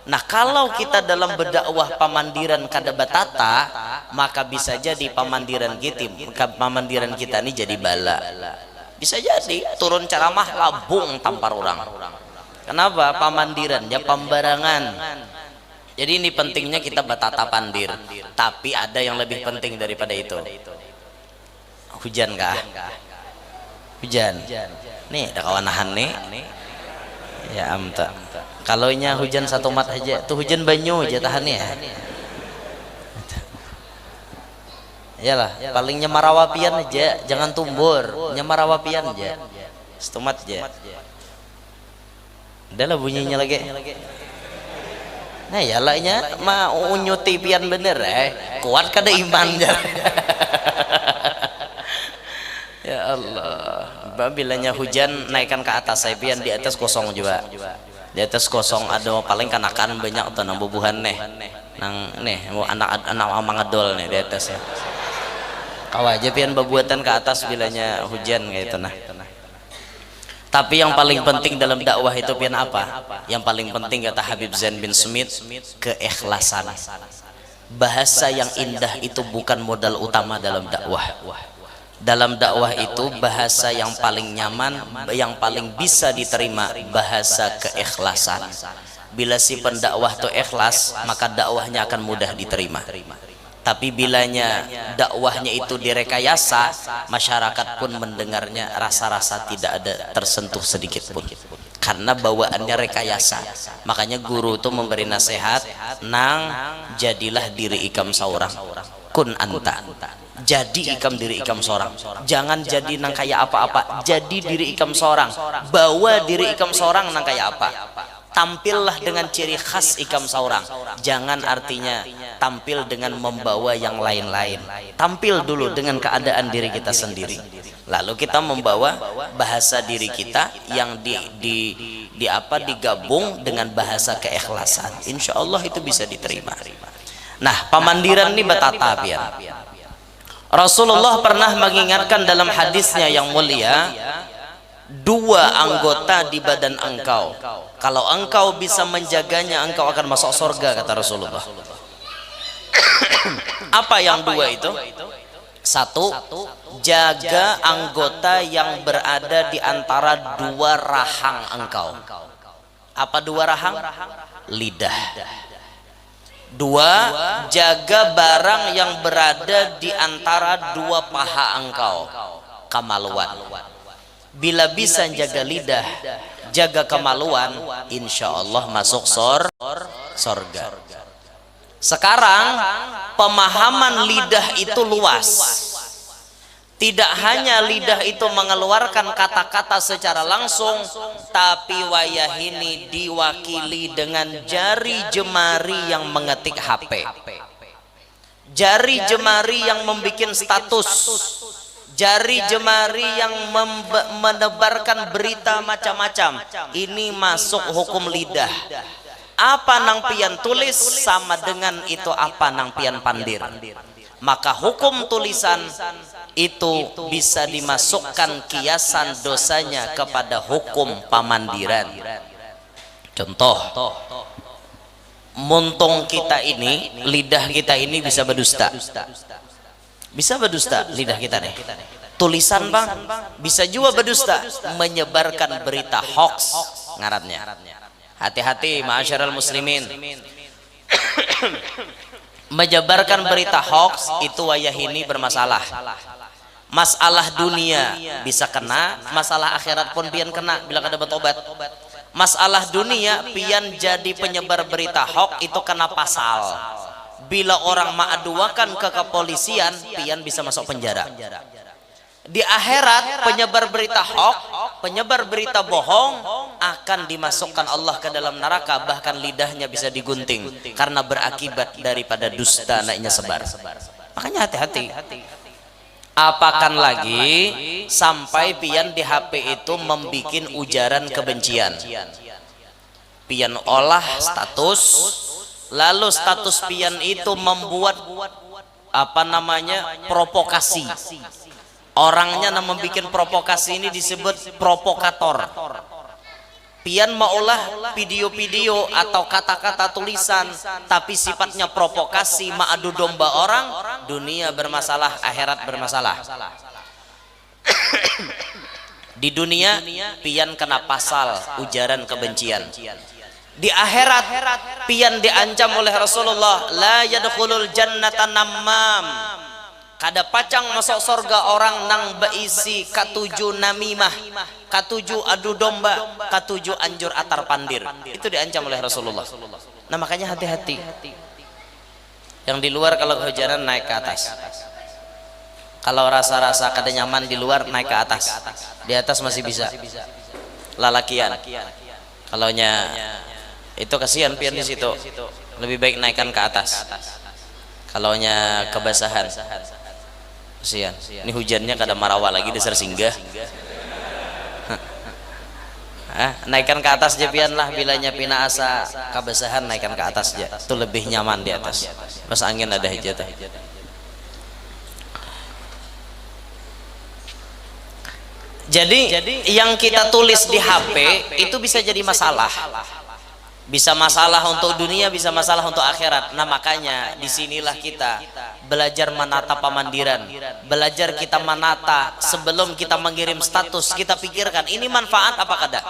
Nah, kalau kita dalam berdakwah pamandiran kada batata, maka bisa jadi pamandiran kita, pamandiran kita ini jadi bala. Bisa jadi turun ceramah labung tampar orang. Kenapa? Pamandirannya pambarangan. Jadi ini pentingnya kita batata pandir. Tapi ada yang lebih penting daripada itu. Hujan kah? Hujan. Nih, ada kawan nahan nih. Ya amta. Kalau inya hujan satumat aja, tuh hujan banyu aja tahan ya. Iyalah, paling nyamarawa pian aja, jangan tumbur, nyamarawa pian aja. Setumat aja. Ada lah bunyinya lagi. Nah, ya lah nya maunyuti pian bener eh. Kuat kada iman jar. Ya Allah. Ba bilanya hujan naikan ke atas saya pian di atas kosong juga. Di atas kosong ada paling kanakan banyak tuh nang bubuhan nih. Nang nih mau anak anak mangedol nih di atas ya. Kawa aja pian babuatan ke atas bilanya hujan kayak itu nah. Tapi yang paling penting dalam dakwah itu pian apa? Yang paling penting kata Habib Zain bin Smith, keikhlasan. Bahasa yang indah itu bukan modal utama dalam dakwah. Dalam dakwah itu bahasa yang paling nyaman, yang paling bisa diterima bahasa keikhlasan. Bila si pendakwah tu ikhlas, maka dakwahnya akan mudah diterima. Tapi bilanya dakwahnya itu direkayasa, masyarakat pun mendengarnya rasa-rasa tidak ada tersentuh sedikit pun. Karena bawaannya rekayasa. Makanya guru tu memberi nasihat, nang jadilah diri ikam seorang. Kun anta. Jadi ikam diri ikam seorang. Jangan jadi nang kaya apa-apa. Jadi diri ikam seorang. Bawa diri ikam seorang nang kaya apa. Tampillah dengan ciri khas ikam seorang. Jangan artinya tampil dengan membawa yang lain-lain. Tampil dulu dengan keadaan diri kita sendiri. Lalu kita membawa bahasa diri kita yang di di di apa digabung dengan bahasa keikhlasan. Insya Allah itu bisa diterima. Nah, pamandiran ini batata pian. Rasulullah pernah mengingatkan dalam hadisnya yang mulia, dua anggota di badan engkau. Kalau engkau bisa menjaganya, engkau akan masuk surga, kata Rasulullah. Apa yang dua itu? Satu, jaga anggota yang berada di antara dua rahang engkau. Apa dua rahang? Lidah. Dua, jaga barang yang berada di antara dua paha engkau. Kamaluan. Bila bisa jaga lidah, jaga kemaluan, insya Allah masuk sor sorga. Sekarang, pemahaman lidah itu luas. Tidak hanya lidah itu mengeluarkan kata-kata secara langsung, tapi wayahini diwakili dengan jari jemari yang mengetik H P. Jari jemari yang membuat status, jari jemari yang menebarkan berita macam-macam. Ini masuk hukum lidah. Apa nang pian tulis sama dengan itu apa nang pian pandir. Maka hukum tulisan itu bisa dimasukkan kiasan dosanya kepada hukum pamandiran. Contoh, muntung kita ini, lidah kita ini bisa berdusta. Bisa berdusta lidah kita nih. Tulisan, Bang, bisa juga berdusta, menyebarkan berita hoax ngarannya. Hati-hati, ma'asyiral muslimin. Menyebarkan berita hoax itu wayahini bermasalah. Masalah dunia bisa kena, masalah akhirat pun pian kena bila kada bertobat. Masalah dunia, pian jadi penyebar berita hoax itu kena pasal. Bila orang maaduakan ke kepolisian, pian bisa masuk penjara. Di akhirat, penyebar berita hoax, penyebar berita bohong akan dimasukkan Allah ke dalam neraka, bahkan lidahnya bisa digunting karena berakibat daripada dusta naiknya sebar. Makanya hati-hati. Apakan lagi sampai pian di H P itu membuat ujaran kebencian. Pian olah status, lalu status pian itu membuat apa namanya provokasi. Orangnya yang membuat provokasi ini disebut provokator. Pian maulah video-video atau kata-kata tulisan, tapi sifatnya provokasi, maadu domba orang, dunia bermasalah, akhirat bermasalah. Di dunia, pian kena pasal ujaran kebencian. Di akhirat, pian diancam oleh Rasulullah, la yadkhulul jannata namam. Kada pacang masuk sorga orang nang baisi katuju namimah, katuju adu domba, katuju anjur atar pandir. Itu diancam oleh Rasulullah. Nah, makanya hati-hati. Yang di luar kalau kehujanan naik ke atas. Kalau rasa-rasa kada nyaman di luar naik ke atas. Di atas masih bisa. Lalakian. Kalau nya itu kasihan pian di situ. Lebih baik naikkan ke atas. Kalau nya kebasahan. Kasihan. Ini hujannya kada marawa lagi dasar singgah. Ah, naikkan ke atas ja pian lah, bilanya pina asa kabasahan naikkan ke atas ja. Tu lebih nyaman di atas. Pas angin ada haja tuh. Jadi, yang kita tulis di H P itu bisa jadi masalah. Bisa masalah untuk dunia, bisa masalah untuk akhirat. Nah, makanya di sinilah kita belajar menata pamandiran. Belajar kita menata sebelum kita mengirim status, kita pikirkan ini manfaat apa kada.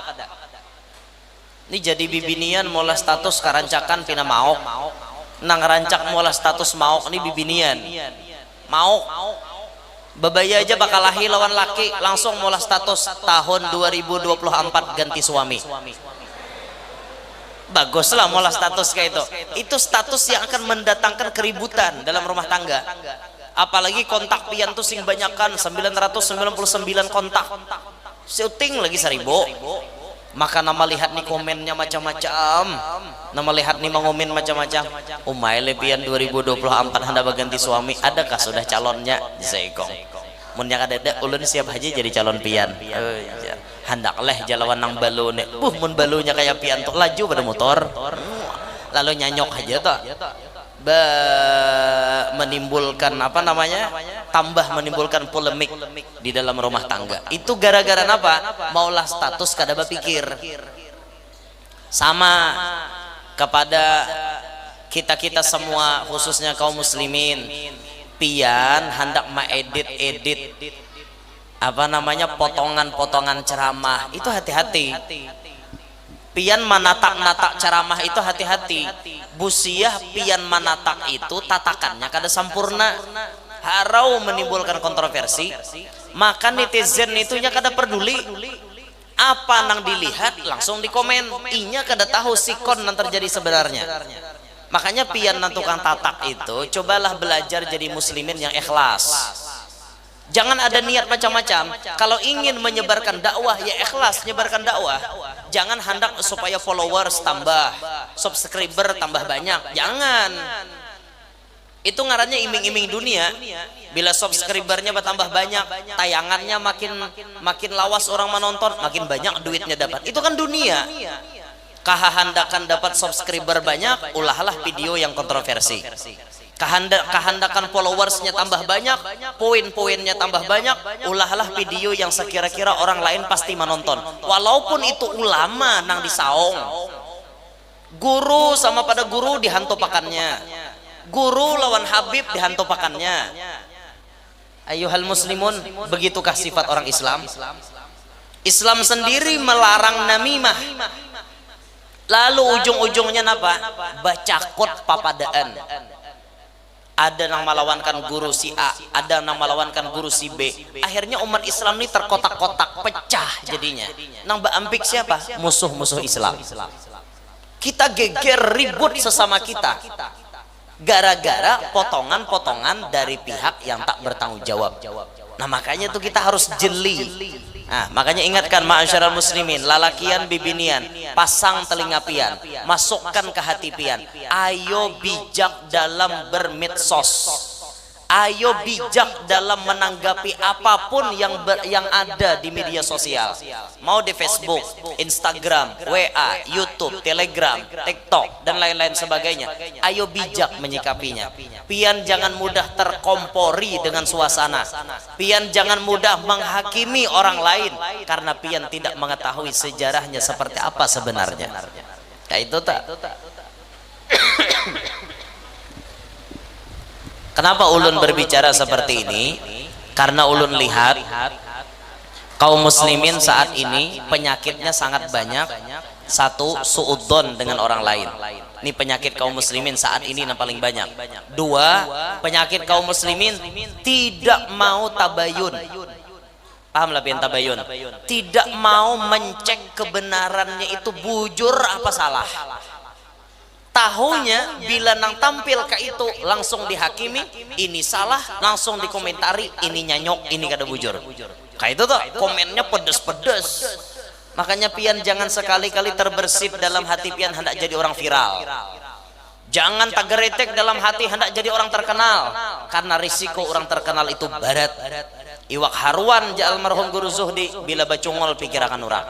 Ini jadi bibinian maulah status karancakan pina mauk. Nang rancak maulah status mauk ni bibinian. Mauk. Babaya aja bakalahi lawan laki, langsung maulah status tahun dua ribu dua puluh empat ganti suami. Baguslah maulah status kayak itu. Itu status yang akan mendatangkan keributan dalam rumah tangga. Apalagi kontak pian tuh sing banyakan, sembilan ratus sembilan puluh sembilan kontak. Syuting lagi seribu. Maka nama lihat nih komennya macam-macam. Nama lihat nih mengomen macam-macam. Umai le pian dua ribu dua puluh empat hendak baganti suami, adakah sudah calonnya? Seikong. Munnya kadada, ulun siap haja jadi calon pian. Ujar. Handak leh ja lawan nang balu ne. Buh, mun balunya kaya pian tu laju pada mutor. Lalu nyanyok haja tu. Ba menimbulkan apa namanya? Tambah menimbulkan polemik di dalam rumah tangga. Itu gara-gara napa? Maulah status kada bapikir. Sama kepada kita-kita semua, khususnya kaum muslimin, pian handak maedit-edit apa namanya potongan-potongan ceramah itu hati-hati. Pian manatak-natak ceramah itu hati-hati. Busiah pian manatak itu tatakannya kada sampurna. harau menimbulkan kontroversi, maka netizen itu nya kada peduli. Apa nang dilihat langsung dikomen. Inya kada tahu sikon nang terjadi sebenarnya. Makanya pian nang tukang tatak itu, cobalah belajar jadi muslimin yang ikhlas. Jangan ada niat macam-macam. Kalau ingin menyebarkan dakwah, ya ikhlas nyebarkan dakwah. Jangan handak supaya followers tambah, subscriber tambah banyak. Jangan. Itu ngarannya iming-iming dunia. Bila subscribernya bertambah banyak, tayangannya makin makin lawas orang menonton, makin banyak duitnya dapat. Itu kan dunia. Kahandakan dapat subscriber banyak, ulahlah video yang kontroversi. Kahanda, kahandakan followersnya tambah banyak, poin-poinnya tambah banyak, ulahlah video yang sekira-kira orang lain pasti menonton. Walaupun itu ulama nang disaung. Guru sama pada guru dihantupakannya. Guru lawan Habib dihantupakannya. Ayuhal muslimun, begitukah sifat orang Islam? Islam sendiri melarang namimah. Lalu ujung-ujungnya napa? Bacakut papadaan. Ada nang malawankan guru si A, ada nang malawankan guru si B. Akhirnya umat Islam ni terkotak-kotak, pecah jadinya. Nang baampik siapa? Musuh-musuh Islam. Kita geger, ribut sesama kita gara-gara potongan-potongan dari pihak yang tak bertanggung jawab. Nah, makanya tuh kita harus jeli. Nah, makanya ingatkan, ma'asyiral muslimin, lalakian, bibinian, pasang telinga pian, masukkan ke hati pian. Ayo bijak dalam bermedsos. Ayo bijak dalam menanggapi apapun yang ber, yang ada di media sosial. Mau di Facebook, Instagram, W A, YouTube, Telegram, TikTok, dan lain-lain sebagainya. Ayo bijak menyikapinya. Pian jangan mudah terkompori dengan suasana. Pian jangan mudah menghakimi orang lain karena pian tidak mengetahui sejarahnya seperti apa sebenarnya. Kayak itu tak? Kenapa ulun berbicara seperti ini? Karena ulun lihat kaum muslimin saat ini penyakitnya sangat banyak. Satu, suudzon dengan orang lain. Ini penyakit kaum muslimin saat ini yang paling banyak. Dua, penyakit kaum muslimin tidak mau tabayun. Paham lah pian tabayun? Tidak mau mencek kebenarannya itu bujur apa salah. Tahunya bila nang tampil ka itu langsung dihakimi, ini salah, langsung dikomentari, ini nyanyok, ini kada bujur. Kayak itu tuh, komennya pedes-pedes. Makanya pian jangan sekali-kali terbersit dalam hati pian hendak jadi orang viral. Jangan tageretek dalam hati hendak jadi orang terkenal, karena risiko orang terkenal itu berat. Iwak haruan ja almarhum Guru Zuhdi bila bacungol pikirakan orang.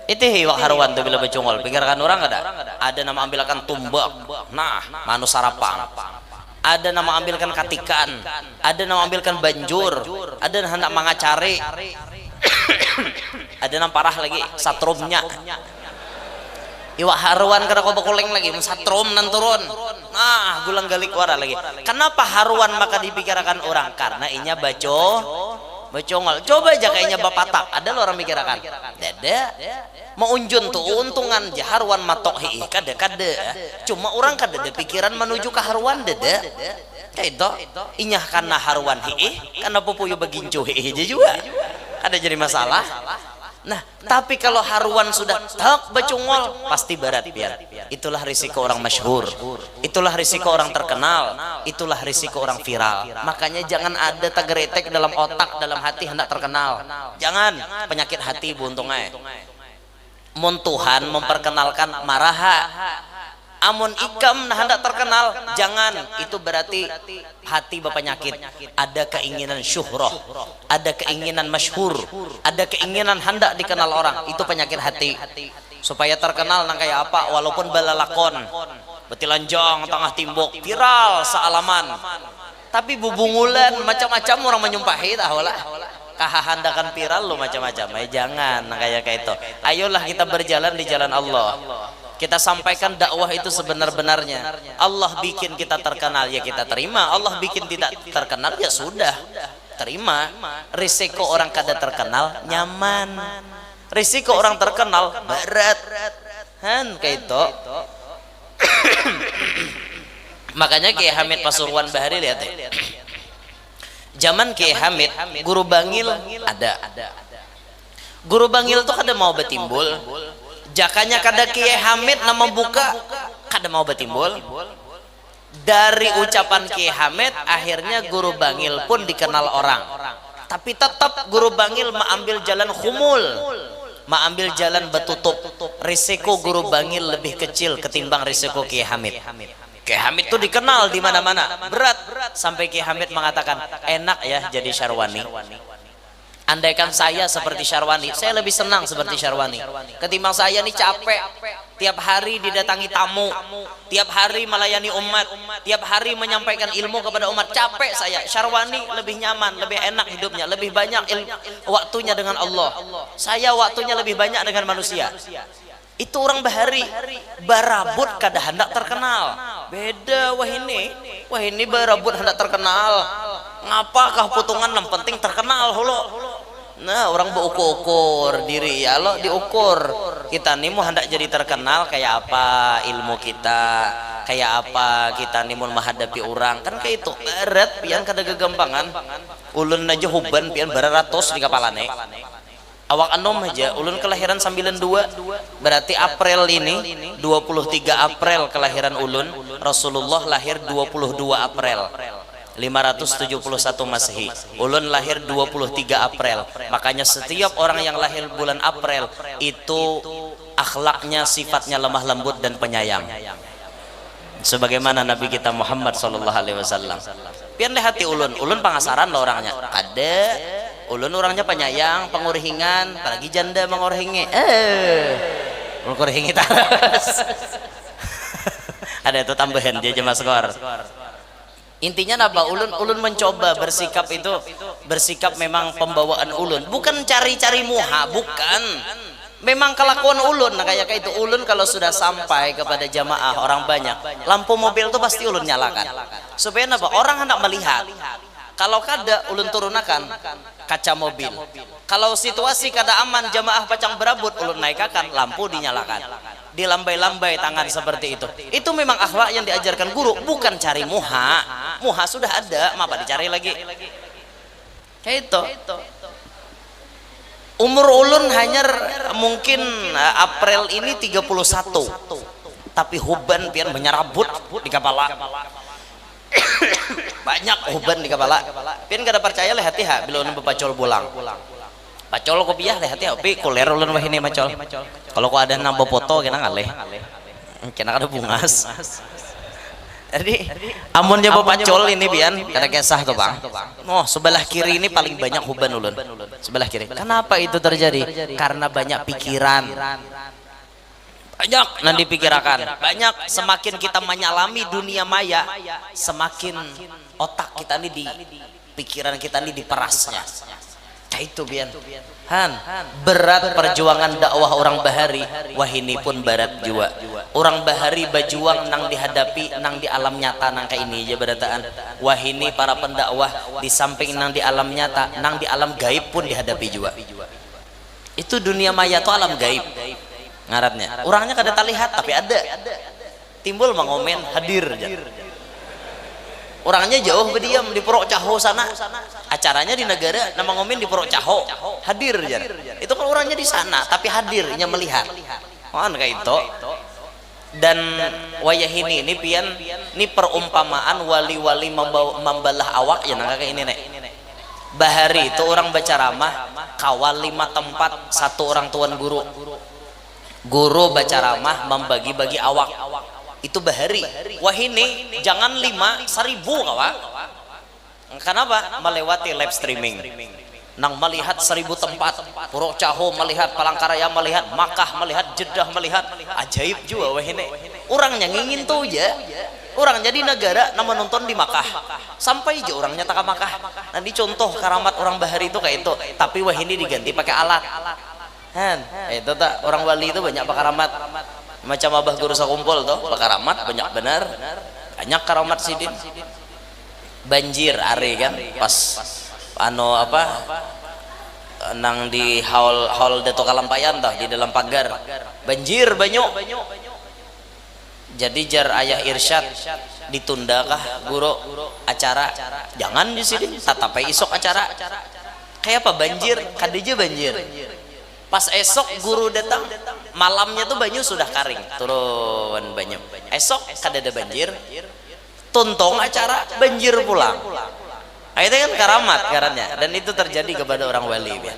Itih iwak haruan tu bila bacungol pikirakan orang kada? Ada nama ambilakan tumbak, nah, manus sarapang. Ada nama ambilkan katikan, ada nama ambilkan banjur, ada hendak mangacari. Ada nang parah lagi, satrumnya. Iwak haruan kada kawa bakuling lagi, satrum nang turun. Nah, gulang galik wara lagi. Kenapa haruan maka dipikirakan orang? Karena inya baco, bacongol. Coba aja kayaknya bapatak, ada lo orang pikirakan. Dada. Maunjun tu untungan ja haruan matok hiih, kada, kada. Cuma orang kada ada pikiran menuju ke haruan, dada. Kayak itu, inya kana haruan hiih, kana pupuyu bagincu hiih aja juga. Kada jadi masalah. Nah, tapi kalau haruan sudah tak bacungol, pasti berat pian. Itulah risiko orang masyhur. Itulah risiko orang terkenal. Itulah risiko orang viral. Makanya jangan ada tageretek dalam otak, dalam hati hendak terkenal. Jangan, penyakit hati buntung ai. Mun Tuhan memperkenalkan maraha. Amun ikam nah hendak terkenal, jangan. Itu berarti hati bapanyakit. Ada keinginan syuhrah, ada keinginan masyhur, ada keinginan hendak dikenal orang. Itu penyakit hati. Supaya terkenal nang kayak apa, walaupun balalakon, betilanjang tengah timbuk, viral sealaman. Tapi bubungulan macam-macam orang menyumpahi tahu lah. Kahahandakan viral lo macam-macam. Ay, jangan nang kayak kayak itu. Ayolah kita berjalan di jalan Allah. Kita sampaikan dakwah itu sebenar-benarnya. Allah bikin kita terkenal, ya kita terima. Allah bikin tidak terkenal, ya sudah. Terima. Risiko orang kada terkenal nyaman. Risiko orang terkenal berat. Han, kayak itu. Makanya Kiai Hamid Pasuruan bahari lihat ya. Zaman Kiai Hamid, guru bangil ada. Guru bangil tuh kada mau betimbul. Jakanya kada Kiai Hamid nama buka, kada mau betimbul. Dari ucapan Kiai Hamid, akhirnya guru bangil pun dikenal orang. Tapi tetap guru bangil maambil jalan khumul, maambil jalan betutup. Risiko guru bangil lebih kecil ketimbang risiko Kiai Hamid. Kiai Hamid tuh dikenal di mana-mana, berat. Sampai Kiai Hamid mengatakan, "Enak ya jadi Syarwani. Andaikan saya seperti Syarwani, saya lebih senang seperti Syarwani. Ketimbang saya nih capek, tiap hari didatangi tamu, tiap hari melayani umat, tiap hari menyampaikan ilmu kepada umat, capek saya. Syarwani lebih nyaman, lebih enak hidupnya, lebih banyak il- waktunya dengan Allah. Saya waktunya lebih banyak dengan manusia." Itu orang bahari, barabut kada handak terkenal. Beda wahini, wahini barabut handak terkenal. Ngapakah putungan, yang penting terkenal hulu. Nah, orang beukur-ukur diri ya lo, diukur. Kita ni mau handak jadi terkenal kayak apa ilmu kita, kayak apa kita ni mau menghadapi orang, kan kayak itu. Berat pian, kada gegampangan. Ulun aja huban pian, bara ratus di kepala nih. Awak anom haja, ulun kelahiran sembilan dua, berarti April ini, dua puluh tiga April kelahiran ulun, Rasulullah lahir dua puluh dua April lima ratus tujuh puluh satu Masehi. Ulun lahir dua puluh tiga April. Makanya setiap orang yang lahir bulan April itu akhlaknya, sifatnya lemah lembut dan penyayang. Sebagaimana Nabi kita Muhammad sallallahu alaihi wasallam. Pian lihati ulun, ulun pangasaran lo orangnya. Kada, ulun orangnya penyayang, pengurihingan, apalagi janda mengurihingi. Eh, ulun kurihingi terus. Ada itu tambahan dia aja maskor. Intinya napa, ulun, ulun mencoba bersikap itu, bersikap memang pembawaan ulun, bukan cari-cari muha, bukan. Memang kelakuan ulun, nah, kayak itu ulun kalau sudah sampai kepada jamaah orang banyak, lampu mobil tuh pasti ulun nyalakan. Supaya napa? Orang hendak melihat. Kalau kada, ulun turunakan kaca mobil. Kalau situasi kada aman, jamaah pacang berabut, ulun naikakan, lampu dinyalakan. Dilambai-lambai tangan seperti itu. Itu memang akhlak yang diajarkan guru, bukan cari muha. Muha sudah ada, mapa dicari lagi? Kayak itu. Umur ulun hanyar mungkin, eh, April ini tiga puluh satu. Tapi huban pian menyerabut di kepala. Banyak huban di kepala. Pian kada percaya lah hati ha, bila ulun bepacol pulang. Pacol kopiah lah hati ha, tapi kuler ulun wahini macol. Kalau ku ada nang befoto kena ngalih. Kena kada bungas. Jadi amunnya bepacol ini pian, kada kisah tuh bang. Oh, sebelah kiri ini paling banyak huban ulun. Sebelah kiri. Kenapa itu terjadi? Karena banyak pikiran. Banyak nang dipikirakan. Banyak, semakin kita menyalami dunia maya, semakin otak kita ini di pikiran kita ini diperasnya. Kayak itu pian. Han, berat perjuangan dakwah orang bahari, wahini pun berat jua. Orang bahari bajuang nang dihadapi nang di alam nyata nang kayak ini aja berataan. Wahini para pendakwah di samping nang di alam nyata, nang di alam gaib pun dihadapi jua. Itu dunia maya tuh alam gaib ngarannya. Orangnya kada terlihat tapi ada. Timbul mangomen, hadir jar. Orangnya jauh berdiam di Purok Caho sana. Acaranya di negara, nama ngomen di Purok Caho, hadir jar. Itu kan orangnya di sana tapi hadir, inya melihat. Wan kayak itu. Dan wayahini ini pian, ini perumpamaan wali-wali membawa, membelah awak ya nang kayak ini nek. Bahari itu orang berceramah, kawa lima tempat, satu orang tuan guru. Guru berceramah membagi-bagi awak. Itu bahari. Wahini jangan lima, seribu kawa. Kenapa? Melewati live streaming. Nang melihat seribu tempat, Purok Caho melihat, Palangkaraya melihat, Makkah melihat, Jeddah melihat, ajaib juga wahini. Orangnya ngingin tuh aja. Orang jadi negara nama nonton di Makkah. Sampai aja orangnya taka Makkah. Nah, ini contoh karamat orang bahari itu kayak itu. Tapi wahini diganti pakai alat. Han, itu tak orang wali itu banyak pakaramat. Macam abah guru sakumpul tuh, pakaramat banyak benar. Banyak karamat sidin. Banjir ari kan, pas anu apa, nang di hall, hall Datu Kalampayan tuh, di dalam pagar. Banjir banyu. Jadi jar ayah Irsyad, ditundakah guru acara? Jangan di sini, tatap ai isuk acara. Kayak apa banjir? Kada ja banjir. Pas esok guru datang, malamnya tuh banyu sudah karing, turun banyu. Esok kada ada banjir, tuntung acara, banjir pulang. Nah, itu kan karamat ngarannya, dan itu terjadi kepada orang wali, ya.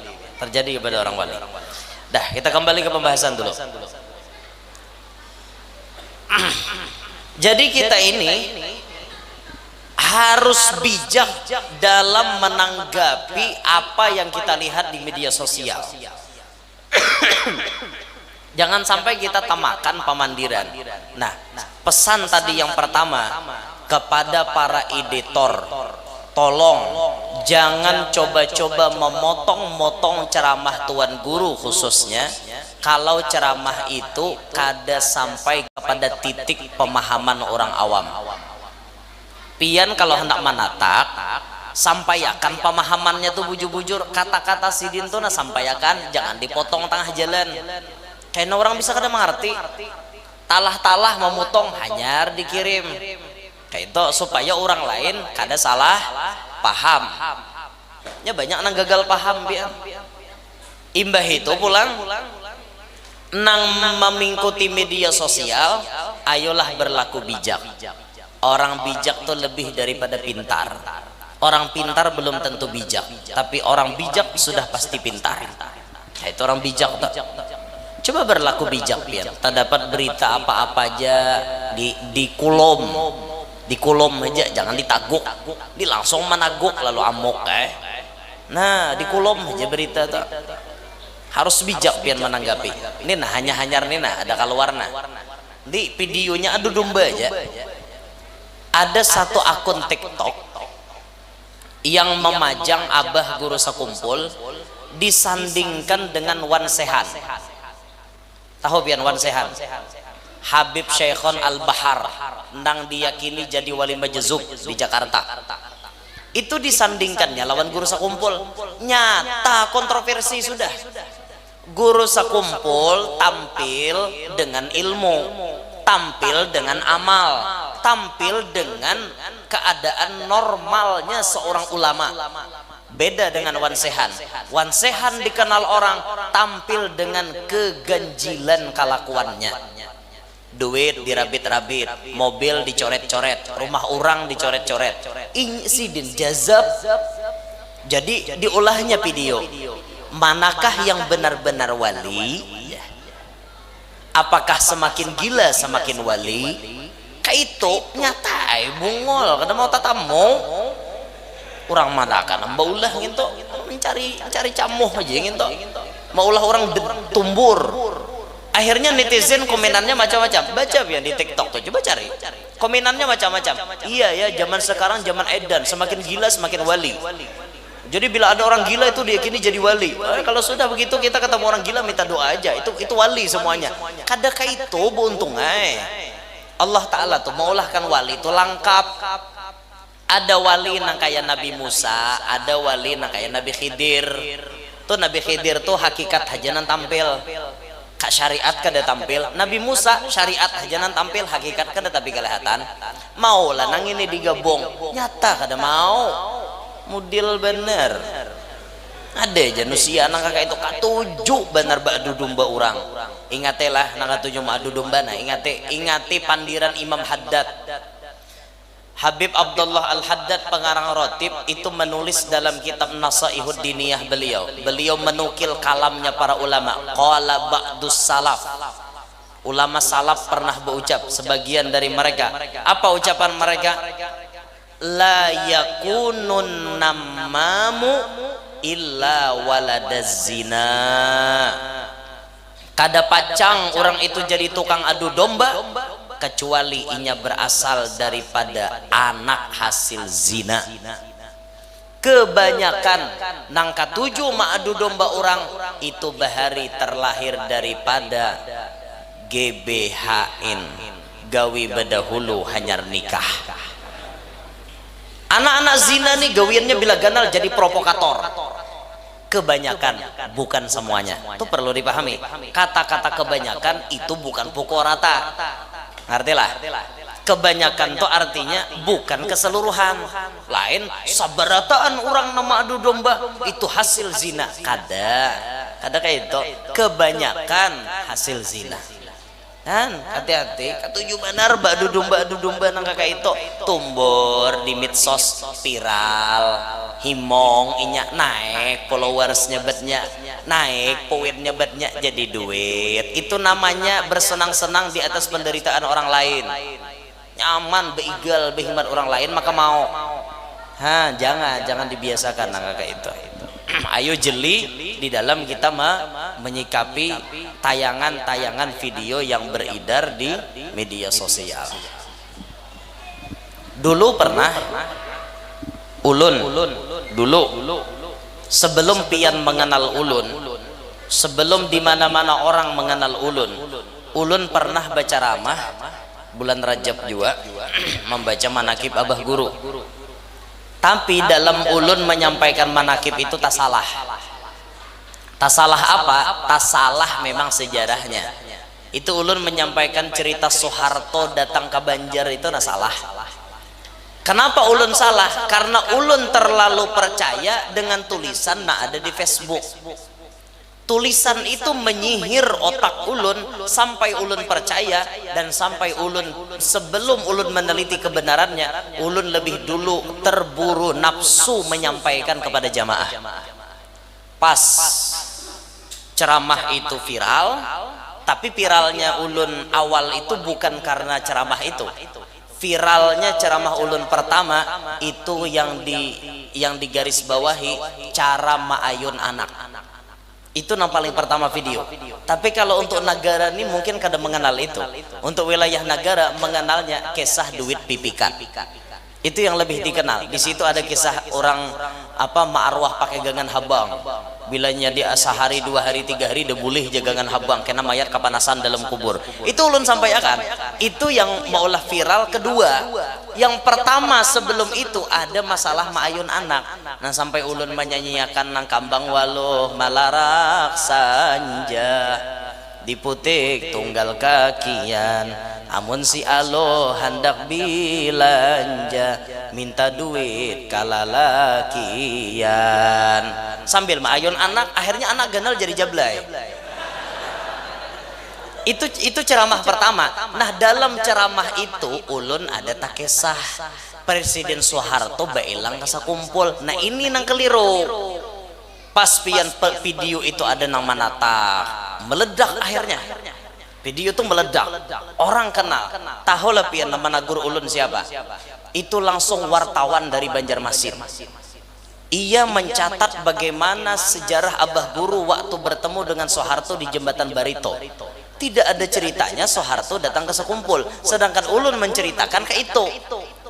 Terjadi kepada orang wali. Dah, kita kembali ke pembahasan dulu. Jadi kita ini harus bijak dalam menanggapi apa yang kita lihat di media sosial. Jangan sampai kita tamakan pamandiran. Nah, pesan tadi yang pertama kepada para editor, tolong jangan coba-coba memotong-motong ceramah tuan guru khususnya kalau ceramah itu kada sampai kepada titik pemahaman orang awam. Pian kalau hendak manatak, sampaiakan pamahamannya tu bujur-bujur, kata-kata sidin tu nah sampaiakan, jangan dipotong tangah jalan. Kena orang bisa kada mangarti. Talah-talah mamutong hanyar dikirim. Kaitu supaya orang lain kada salah paham. Nya banyak nang gagal paham pian. Imbah itu pulang, nang mamingkuti media sosial, ayolah berlaku bijak. Orang bijak tu lebih daripada pintar. Orang pintar belum tentu bijak, tapi orang bijak sudah pasti pintar. Nah, itu orang bijak tu. Coba berlaku bijak pian. Tadapat berita apa-apa aja di dikulom. Dikulom aja, jangan ditaguk. Di langsung managuk lalu amuk eh. Nah, dikulom aja berita tu. Harus bijak pian menanggapi. Ini nah hanya hanyar ni nah ada keluar nah. Di videonya adu domba aja. Ada satu akun TikTok yang memajang Abah Guru Sakumpul disandingkan dengan Wan Sehan. Tahu pian Wan Sehan? Habib Syaikhon Al-Bahar nang diyakini jadi wali majezub di Jakarta. Itu disandingkannya lawan Guru Sakumpul. Nyata kontroversi sudah. Guru Sakumpul tampil dengan ilmu, tampil dengan amal, tampil dengan keadaan normalnya seorang ulama. Beda dengan Wan Sehan. Wan Sehan dikenal orang tampil dengan keganjilan kalakuannya. Duit dirabit-rabit, mobil dicoret-coret, rumah orang dicoret-coret. Ing sidin jazab. Jadi diulahnya video. Manakah yang benar-benar wali? Apakah semakin gila semakin wali? Kaitu nyata ai bungul, kada mau tatamu. Urang madakan nang baulah ngintu, mencari mencari camuh aja ngintu. Maulah orang de- tumbur. Akhirnya netizen komenannya macam-macam. Baca pian di TikTok tuh, coba cari. Komenannya macam-macam. Iya ya, zaman sekarang zaman edan, semakin gila semakin wali. Jadi bila ada orang gila itu diyakini jadi wali. Eh, kalau sudah begitu kita ketemu orang gila minta doa aja. Itu itu wali semuanya. Kada kaitu beuntung ai. Allah Ta'ala tuh maulahkan wali tuh langkap. Ada wali nang kaya Nabi Musa, ada wali nang kaya Nabi Khidir. Tuh Nabi Khidir tuh hakikat haja nang tampil. Ka syariat kada tampil, Nabi Musa syariat haja nang tampil, hakikat kada tapi kelihatan. Maulah nang ini digabung, nyata kada mau. Mudil bener. Ada aja nusia nang kaya itu katuju bener baadu domba urang. Ingatilah nang katuju maadu domba nah, ingati ingati pandiran Imam Haddad. Habib Abdullah Al-Haddad pengarang Rotib itu menulis dalam kitab Nasaihud Diniyah beliau. Beliau menukil kalamnya para ulama. Qala ba'dus salaf. Ulama salaf pernah berucap, sebagian dari mereka. Apa ucapan mereka? La yakunun namamu illa waladaz zina. Kada pacang urang itu jadi tukang adu domba kecuali inya berasal daripada anak hasil zina. Kebanyakan nang katuju maadu domba urang itu bahari terlahir daripada G B H N, gawi bedahulu hanyar nikah. Anak-anak zina nih gawiannya bila ganal jadi provokator. Kebanyakan, bukan semuanya. Itu perlu dipahami. Kata-kata kebanyakan itu bukan pukul rata. Ngartilah? Kebanyakan tu artinya bukan keseluruhan. Lain sabarataan urang nang maadu domba itu hasil zina. Kada. Kada kaya itu. Kebanyakan hasil zina. Kan, hati-hati, katuju banar baadu domba, adu domba nang kaya itu. Tumbur di medsos, viral, himong inya, naik followersnya batnya, naik poinnya batnya, jadi duit. Itu namanya bersenang-senang di atas penderitaan orang lain. Nyaman, beigal, behimat orang lain, maka mau. Ha, jangan, jangan dibiasakan nang kaya itu. Ayo jeli di dalam kita me-, menyikapi tayangan-tayangan video yang beredar di media sosial. Dulu pernah ulun, dulu, sebelum pian mengenal ulun, sebelum di mana-mana orang mengenal ulun, ulun pernah berceramah bulan Rajab jua, membaca manakib Abah Guru. Tapi dalam ulun menyampaikan manakib itu tasalah. Tasalah apa? Tasalah memang sejarahnya. Itu ulun menyampaikan cerita Soeharto datang ke Banjar itu nah salah. Kenapa ulun salah? Karena ulun terlalu percaya dengan tulisan nang ada di Facebook. Tulisan itu menyihir otak ulun sampai ulun percaya, dan sampai ulun, sebelum ulun meneliti kebenarannya, ulun lebih dulu terburu nafsu menyampaikan kepada jamaah. Pas ceramah itu viral, tapi viralnya ulun awal itu bukan karena ceramah itu. Viralnya ceramah ulun pertama itu yang di, yang digarisbawahi cara maayun anak. Itu nang paling pertama video. Tapi kalau untuk nagara ni mungkin kada mengenal itu. Untuk wilayah nagara mengenalnya kisah duit pipikat. Itu yang lebih dikenal. Di situ ada kisah orang apa, maarwah pakai gangan habang. Bilanya dia sehari, dua hari, tiga hari, dia boleh ja gangan habang, kena mayat kapanasan dalam kubur. Itu ulun sampaikan. Itu yang maulah viral. Kedua, yang pertama sebelum itu ada masalah maayun anak. Nah, sampai ulun menyanyiakan nang kambang waluh malarak sanja. Diputik tunggal kakian, amun si Alo handak bilanja, minta duit kalalakian. Sambil maayun anak, akhirnya anak ganal jadi jablay. Itu, itu ceramah pertama. Nah, dalam ceramah itu ulun ada takisah Presiden Soeharto bailang ka sakumpul. Nah, ini nang keliru. Pas pian pe-, video itu ada nang manatak, meledak akhirnya. Video tu meledak, orang kenal. Tahulah pian nama nagur ulun siapa? Itu langsung wartawan dari Banjarmasin. Ia mencatat bagaimana sejarah Abah Guru waktu bertemu dengan Soeharto di Jembatan Barito. Tidak ada ceritanya Soeharto datang ke sekumpul, sedangkan ulun menceritakan ke itu.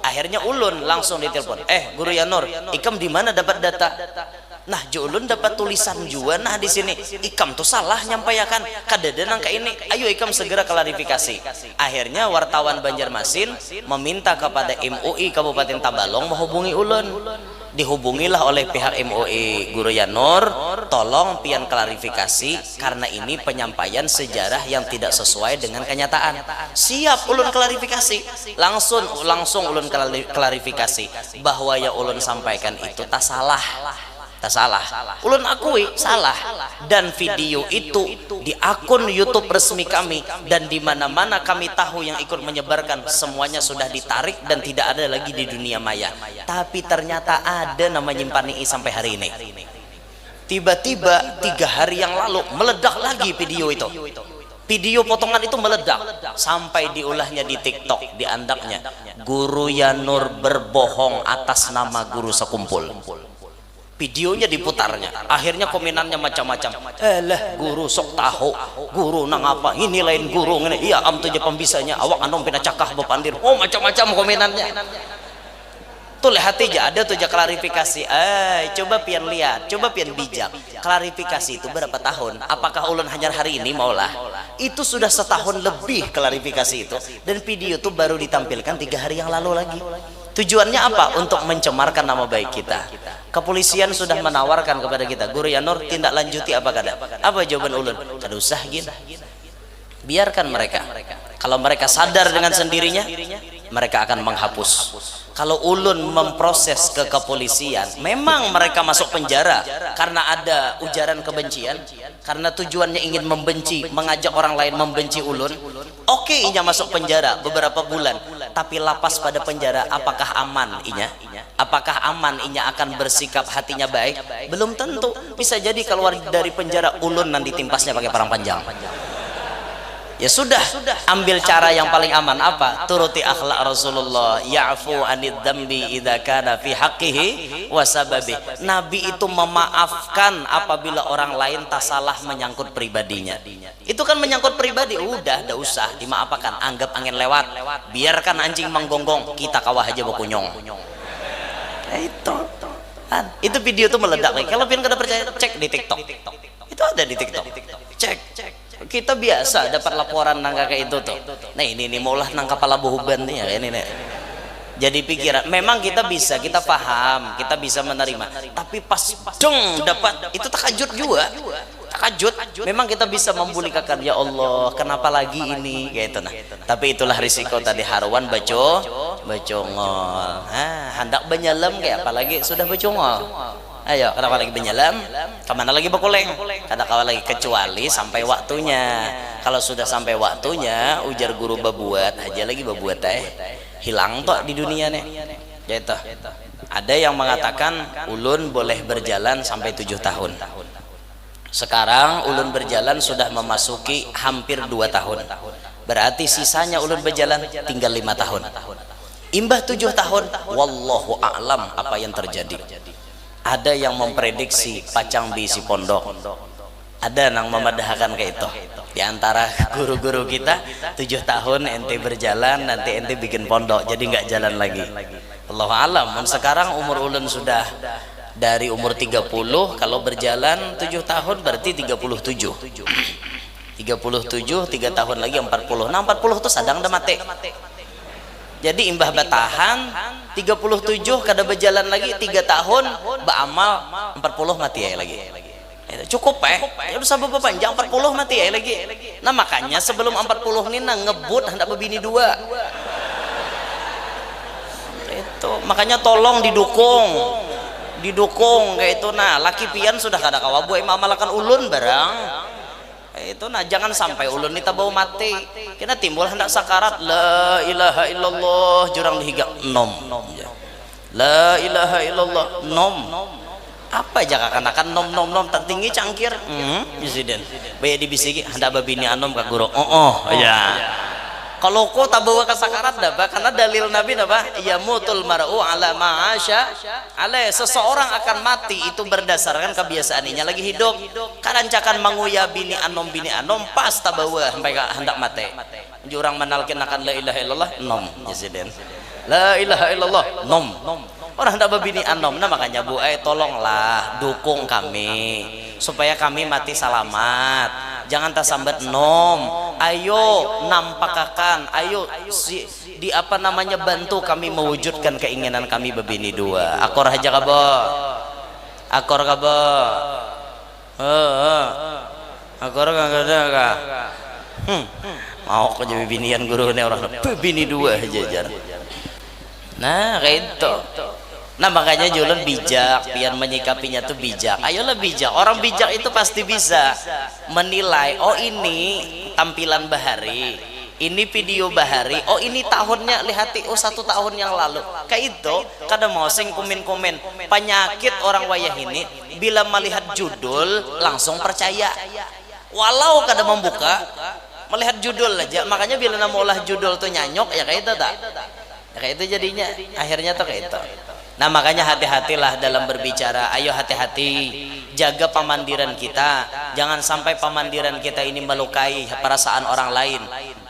Akhirnya ulun langsung ditelepon, "Eh, Guru Yanur, ikam di mana dapat data?" "Nah, ju ulun dapat tulisan jua nah di sini. Ikam tu salah nyampaiakan. Kadada nang kaini. Ayo ikam segera klarifikasi." Akhirnya wartawan Banjarmasin meminta kepada M U I Kabupaten Tabalong menghubungi ulun. Dihubungilah oleh pihak M U I, "Guru Yanur, tolong pian klarifikasi karena ini penyampaian sejarah yang tidak sesuai dengan kenyataan." "Siap, ulun klarifikasi." Langsung, langsung ulun klari-, klarifikasi bahwa yang ulun sampaikan itu tasalah. Tasalah. Ulun akui salah. Dan video itu di akun YouTube resmi kami, dan di mana-mana kami tahu yang ikut menyebarkan, semuanya sudah ditarik dan tidak ada lagi di dunia maya. Tapi ternyata ada nama nyimpani sampai hari ini. Tiba-tiba tiga hari yang lalu meledak lagi video itu. Video potongan itu meledak sampai diulahnya di TikTok, diandaknya, "Guru Yanur berbohong atas nama Guru Sekumpul." Videonya diputarnya, akhirnya komenannya macam-macam. "Alah, guru sok tahu, guru nang apa, ini lain guru ngini, iya am tu ja pambisanya, awak anum pina cakah bapandir." Oh, macam-macam komenannya. Tuh, lihati ja, ada tuh ja klarifikasi. Eh, coba pian lihat, coba pian bijak. Klarifikasi itu berapa tahun? Apakah ulun hanyar hari ini maulah? Itu sudah setahun lebih klarifikasi itu. Dan video tuh baru ditampilkan tiga hari yang lalu lagi. Tujuannya apa? Untuk mencemarkan nama baik kita. Kepolisian sudah menawarkan kepada kita, "Guru Yanur, tindak lanjuti apa kada?" Apa jawaban ulun? "Kada usah gin. Biarkan mereka." Kalau mereka sadar dengan sendirinya, mereka akan menghapus. Kalau ulun memproses ke kepolisian, memang mereka masuk penjara karena ada ujaran kebencian, karena tujuannya ingin membenci, mengajak orang lain membenci ulun. Oke, inya masuk penjara beberapa bulan, tapi lapas pada penjara, apakah aman inya? Apakah aman inya akan bersikap hatinya baik? Belum tentu. Bisa jadi keluar dari penjara, ulun nang ditimpasnya pakai parang panjang. Ya sudah, ambil cara yang paling aman apa? Turuti akhlak Rasulullah. Ya'fu anid dambi idza kana fi haqqihi wa sababi. Nabi itu memaafkan apabila orang lain tasalah menyangkut pribadinya. Itu kan menyangkut pribadi, udah, dah usah dimaapakan, anggap angin lewat, biarkan anjing menggonggong, kita kawa haja bakunyung. Ya itu kan, itu video tuh meledak nih. Kalau pian kada percaya, cek di TikTok. Itu ada di TikTok. Cek. Kita biasa dapat laporan nang kayak itu tuh. Nah, ini nih, maulah nang kapala buhuban nih, ya, ini nih. Jadi pikiran, memang kita bisa, kita paham, kita bisa menerima. Tapi pas deng dapat, itu takajut juga. Takajut. Memang kita bisa membulik akan, ya Allah, kenapa lagi ini, kayak itu nah. Tapi itulah risiko tadi, haruan baco bacongol. Nah, handak banyalam kayak apa lagi sudah bacongol. Ayo, kenapa lagi banyalam? Kemana lagi bakuleng? Kada kawa lagi, kecuali sampai waktunya. Kalau sudah sampai waktunya, ujar guru, babuat aja lagi, babuat eh. Hilang tuh di dunia nih. Gitu. Ada yang mengatakan ulun boleh berjalan sampai tujuh tahun. Sekarang ulun berjalan sudah memasuki hampir dua tahun. Berarti sisanya ulun berjalan tinggal lima tahun. Imbah tujuh tahun, wallahu a'lam apa yang terjadi. Ada yang memprediksi pacang bisi pondok. Ada nang memadahakan kayak itu. Di antara guru-guru kita, tujuh tahun ente berjalan, nanti ente bikin pondok, jadi nggak jalan lagi. Allahu alam. Mun sekarang umur ulun sudah dari umur tiga puluh, kalau berjalan tujuh tahun berarti tiga puluh tujuh. Tiga puluh tujuh, tiga tahun lagi empat puluh. Nah, empat puluh tuh sadang dah mati. Jadi imbah batahan, tiga puluh tujuh kada berjalan lagi, tiga tahun baamal, empat puluh mati ya lagi. Itu cukup eh. Ya udah, sabab panjang, empat puluh mati ya lagi. Nah, makanya sebelum empat puluh nih, nah, ngebut hendak bebini dua. Itu makanya tolong didukung. Didukung kayak itu. Nah, laki pian sudah kada kawa buai mamalakan ulun barang. Kayak itu nah, jangan sampai ulun ni tabau mati. Kena timbul hendak sakarat, la ilaha illallah, jurang dihiga, nom. La ilaha illallah, nom. Apa aja kakanakan nom nom nom, tatinggi cangkir. Hmm, insiden. Baya dibisiki, hendak babini anom ka guru. Oh, oh, ya. Kalau ko tabawa ka sakarat dah, bah, karena dalil Nabi napa? Yamutul mar'u ala ma'asya alaih. Seseorang akan mati itu berdasarkan kebiasaan inya lagi hidup. Karancakan manguya bini anom, bini anom, pas tabawa sampai ka hendak mati. Jurang manalkinakan la ilaha illallah, nom, insiden. La ilaha illallah, nom. Orang hendak babini anom. Nah, makanya bu ai, tolonglah dukung kami supaya kami mati salamat. Jangan tasambat nom. Ayo nampakakan, ayo si, di apa namanya, bantu kami mewujudkan keinginan kami babini dua. Akor haja kabo. Akor kabo. Heeh. Akor kah kada kah? Hmm. Mau aja bibinian guru ni orang. Bibini dua aja jar. Nah, kayak itu. Nah, makanya julun bijak, pian menyikapinya tuh bijak. Ayolah bijak. Orang bijak itu pasti bisa menilai, oh, ini tampilan bahari, ini video bahari, oh, ini tahunnya, lihati, oh, satu tahun yang lalu. Kayak itu, kada mau sing komen-komen. Penyakit orang wayah ini, bila melihat judul langsung percaya. Walau kada membuka, melihat judul aja. Makanya bila nang maulah judul tuh nyanyok, ya kayak itu tak? Ya kayak itu jadinya, akhirnya tuh kayak itu. Nah, makanya hati-hatilah dalam berbicara. Ayo hati-hati, jaga pamandiran kita. Jangan sampai pamandiran kita ini melukai perasaan orang lain.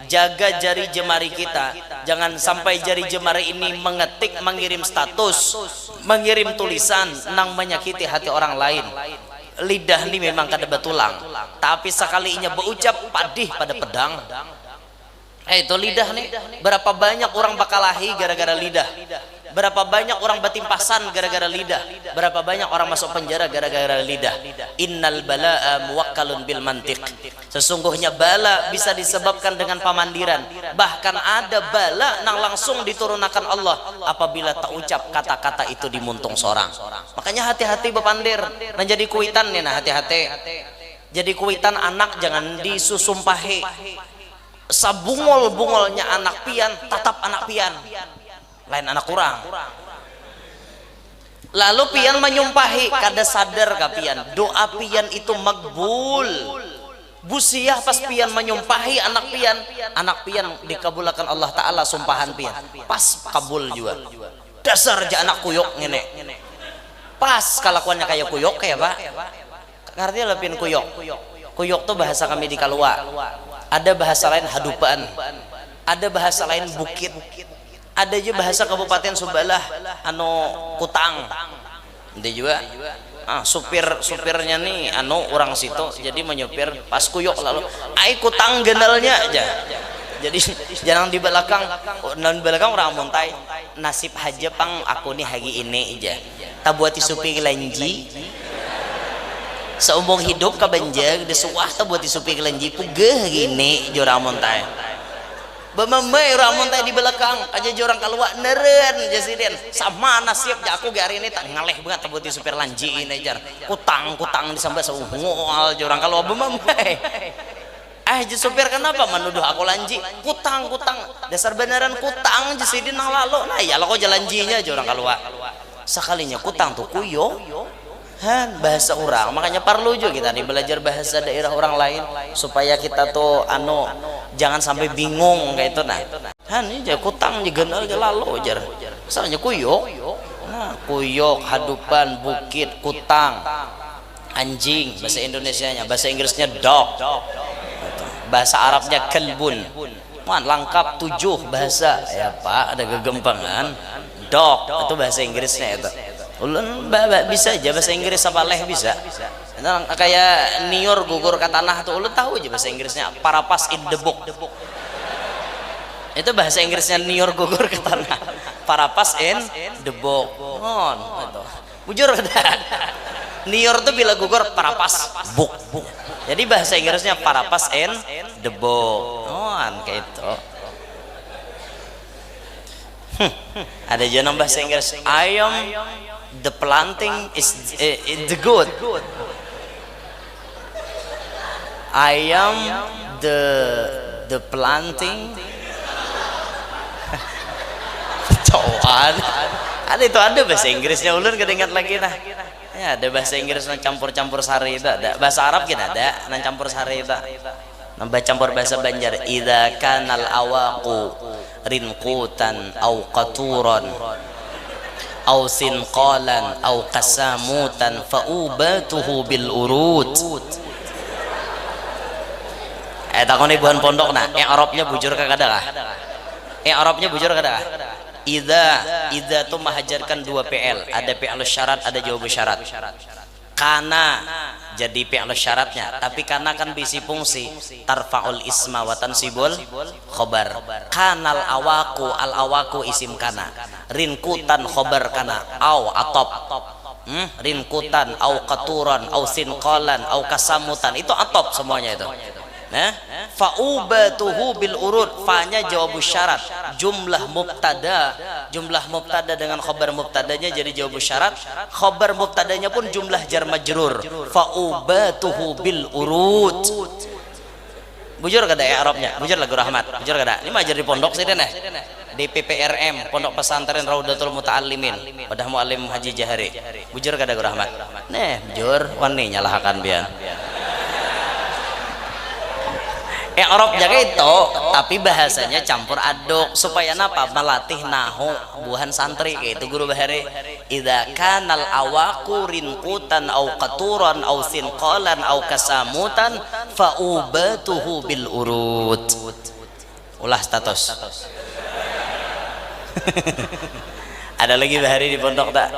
Jaga jari jemari kita. Jangan sampai jari jemari ini mengetik, mengirim status, mengirim tulisan nang menyakiti hati orang lain. Lidah ni memang kada batulang, tapi sakali inya baucap, padih pada pedang. Eh, itu lidah ni. Berapa banyak orang bakalahi gara-gara lidah. Berapa banyak orang batimpasan gara-gara lidah? Berapa banyak orang masuk penjara gara-gara lidah? Innal bala'a muwakkalun bil mantiq. Sesungguhnya bala bisa disebabkan dengan pamandiran. Bahkan ada bala nang langsung diturunakan Allah apabila taucap kata-kata itu di muntung sorang. Makanya hati-hati bapandir. Nang jadi kuitan nih nah, hati-hati. Jadi kuitan anak jangan disusumpahi. Sabungol-bungolnya anak pian, tatap anak pian. Lain anak kurang. Lalu pian manyumpahi, kada sadar kah pian? Doa pian itu magbul. Busiah pas pian manyumpahi anak pian, anak pian dikabulakan Allah Ta'ala sumpahan pian. Pas kabul jua. Dasar ja anak kuyuk ngini. Pas kalakuannya kaya kuyuk kaya apa? Ngarti lah pian kuyuk? Kuyuk tu bahasa kami di Kalua. Ada bahasa lain hadupan. Ada bahasa lain bukit. Ada jua bahasa kabupaten subalah, anu, kutang. Ada jua. Ah, supir, supirnya nih anu urang situ, jadi manyupir pas kuyuk lalu, "Ai kutang ganalnya," ja. Jadi jangan di balakang, nang di balakang urang Amuntai. "Nasib haja pang aku nih hagi ini," ja. "Tabuati supir lanji. Saumbung hidup ka Banjar, da suah tabuati supir lanji, pugah hagi ini," ja urang Amuntai. Bamambai urang Amuntai di balakang, aja ja urang Kalua, "Neren," ja sidin. "Sama nasib ja aku gari ini, tak ngaleh bangat tabuati supir lanji ini," jar. "Kutang, kutang," disambat saungul ja urang Kalua, bamambai. "Ah, ja supir kanapa manuduh aku lanji?" "Kutang, kutang." "Dasar banaran kutang," ja sidin nang lalu. "Nah, iya lah ko ja lanjinya," ja urang Kalua. Sakalinya kutang tu kuyuk. Han, bahasa urang. Makanya parlu jua kita nih belajar bahasa daerah orang lain supaya kita tuh anu jangan sampai bingung kayak itu nah. Han, ini ja kutang ja ganal ja lalu jar. Misalnya kuyuk. Nah, kuyuk, hadupan, bukit, kutang. Anjing bahasa Indonesianya, bahasa Inggrisnya dog. Bahasa Arabnya kelbun. Muan langkap tujuh bahasa. Ya, Pak, ada gegempangan. Dog, itu bahasa Inggrisnya itu. Ulun ba- ba- bisa aja bahasa Inggris apa leh bisa. Nah, kayak niur gugur ke tanah tuh, ulun tahu aja bahasa Inggrisnya. Parapas in the book. Itu bahasa Inggrisnya niur gugur ke tanah. Parapas in the book. Ngon, itu. Bujur kada? Niur tuh bila gugur parapas, book. Jadi bahasa Inggrisnya parapas in the book. Ngon, kayak itu. Hmm. Ada juga nang bahasa Inggris, "I am the planting is eh, eh, the good. I am the the planting." Cowok. Ada itu, ada bahasa Inggrisnya, ulun kada ingat lagi nah. Ya, ada bahasa Inggris nang campur-campur sari itu ada. Bahasa Arab kita ada nang campur sari itu. Nang bacampur bahasa Banjar, "Idza kanal awaqu rinqutan au qaturan au sinqalan au kasamutan fa ubatuhu bil urut." Eh, takoni buhan pondok nah, i'rabnya bujur kah kada kah? I'rabnya bujur kada kah? Idza, idza tu mahajarkan dua fi'il, ada fi'il syarat, ada jawabu syarat. Kana jadi fi'il syaratnya, tapi kana kan bisi fungsi tarfa'ul isma wa tansibul khobar. Kanal awaku, al awaku isim kana. Rinkutan khobar kana, au atop. Hmm? Rinkutan, au katuran, au sinkolan, au kasamutan, itu atop semuanya itu. Nah, fa ubatuhu bil urud, fanya jawabu syarat, jumlah mubtada, jumlah mubtada dengan khobar mubtadanya jadi jawabu syarat, khobar mubtadanya pun jumlah jar majrur, fa ubatuhu bil urud. Bujur kada i'rabnya? Bujur lah Guru Ahmad. Bujur kada? Ini majar di pondok sini nih. Di P P R M, Pondok Pesantren Raudatul Muta'allimin. Wadah Muallim Haji Jahari. Bujur kada Guru Ahmad? Neh, bujur. Wani nyalahakan pian. I'rab jaga itu, tapi bahasanya campur aduk supaya napa? Melatih nahu buhan santri kayak itu Guru Bahari. Idza kanal awaku rinqutan au qaturan au sinqalan au kasamutan fa ubatuhu bil urut. Ulah status. Ada lagi bahari di pondok tak?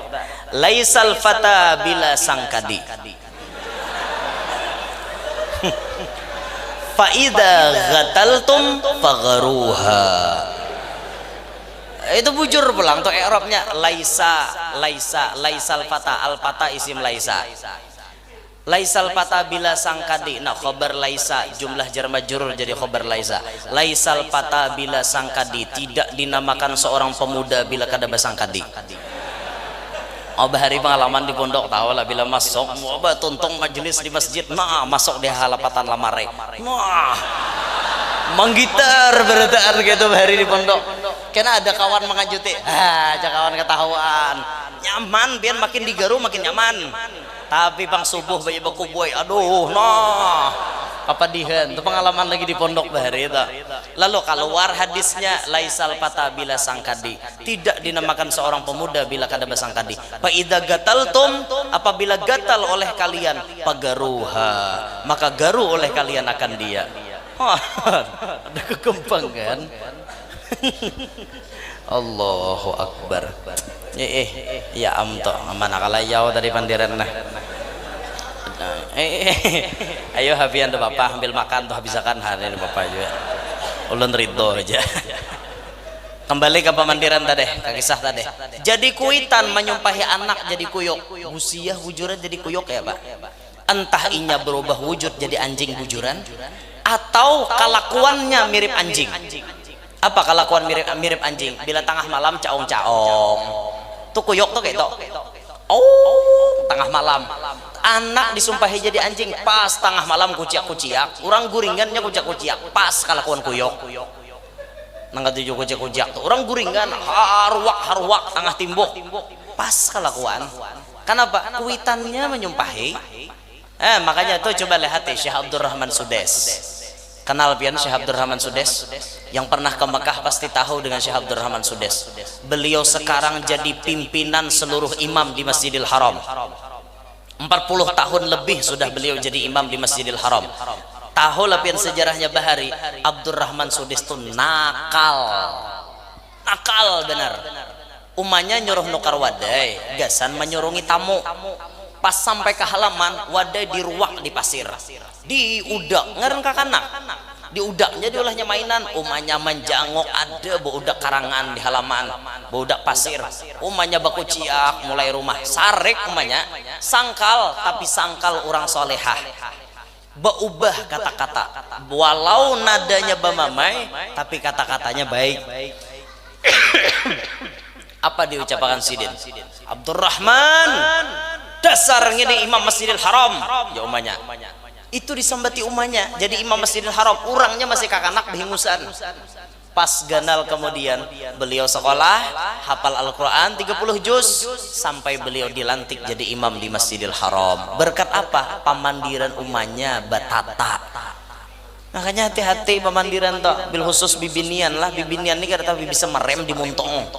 Laisal fata bila sangkadi. Fa idza ghataltum fagharuha. Itu bujur pulang tuh i'rabnya. Laisa, laisa, laisal fata, al fata isim laisa. Laisal fata bila sangkadi. Nah, khobar laisa, jumlah jar majrur jadi khobar laisa. Laisal fata bila sangkadi, tidak dinamakan seorang pemuda bila kada basangkadi. Oh, bahari pengalaman di pondok, tahu lah, bila masuk, wah, tuntung majelis di masjid, nah, masuk di halapatan lamare, wah, manggitar berataan gitu bahari di pondok. Kena ada kawan mangajuti, ha, aja kawan ketahuan. Nyaman, pian makin digaru makin nyaman. Tapi pang subuh baya bakubuai, aduh, nah, kapadihan. Itu pengalaman lagi di pondok bahari itu. Lalu kaluar hadisnya, laisal fata bila sangkadi. Tidak dinamakan seorang pemuda bila kada basangkadi. Fa idza gataltum, apabila gatal oleh kalian, fagaruha, maka garu oleh kalian akan dia. Wah, ada kekembangan. Allahu Akbar. Eh, eh, ya am toh, mana kalayau tadi pandiran nah. Eh, eh, ayo habian tuh bapak ambil makan tuh, habisakan hari ini bapak juga. Ulun ridho aja. Kembali ke pamandiran tadi, ke kisah tadi. Jadi kuitan manyumpahi anak jadi kuyuk. Busiah bujuran jadi kuyuk ya, Pak. Entah inya berubah wujud jadi anjing bujuran atau kalakuannya mirip anjing. Apa kalakuan mirip, mirip anjing? Bila tangah malam caong-caong. Tuh kuyuk tuh kayak itu. Oh, tangah malam. Anak disumpahi jadi anjing, pas tangah malam kuciak-kuciak. Orang guringannya kuciak-kuciak, pas kalakuan kuyuk. Nang katuju kuciak-kuciak tuh, orang guringan, haruak-haruak tangah timbuk. Pas kalakuan. Kenapa? Kuitannya menyumpahi. Eh, makanya tuh coba lihat ya, Syekh Abdurrahman Sudes. Kenal pian Syekh Abdurrahman Sudes? Yang pernah ke Mekah pasti tahu dengan Syekh Abdurrahman Sudes. Beliau sekarang jadi pimpinan seluruh imam di Masjidil Haram. Empat puluh tahun lebih sudah beliau jadi imam di Masjidil Haram. Tahu lah pian sejarahnya bahari, Abdurrahman Sudes tuh nakal. Nakal benar. Umanya nyuruh nukar wadai, gasan manyurungi tamu. Pas sampai ke halaman, wadai diruak di pasir. Diudak, ngaran kakanak. Diudaknya diulahnya mainan, umanya manjanguk ada baudak karangan di halaman, baudak pasir. Umanya bakuciak mulai rumah, sarik umanya, sangkal, tapi sangkal urang solehah. Baubah kata-kata. Walau nadanya bamamai, tapi kata-katanya baik. Apa diucapakan sidin? Abdurrahman, dasar ngini imam Masjidil Haram, ya umanya. Itu disambati umanya, jadi imam Masjidil Haram, urangnya masih kakanak behingusan. Pas ganal kemudian beliau sekolah, hafal Al-Quran tiga puluh juz, sampai beliau dilantik jadi imam di Masjidil Haram. Berkat apa? Pamandiran umanya batata. Makanya hati-hati pamandiran tuh, bil khusus bibinian lah, bibinian ni kada tapi bisa merem di muntung.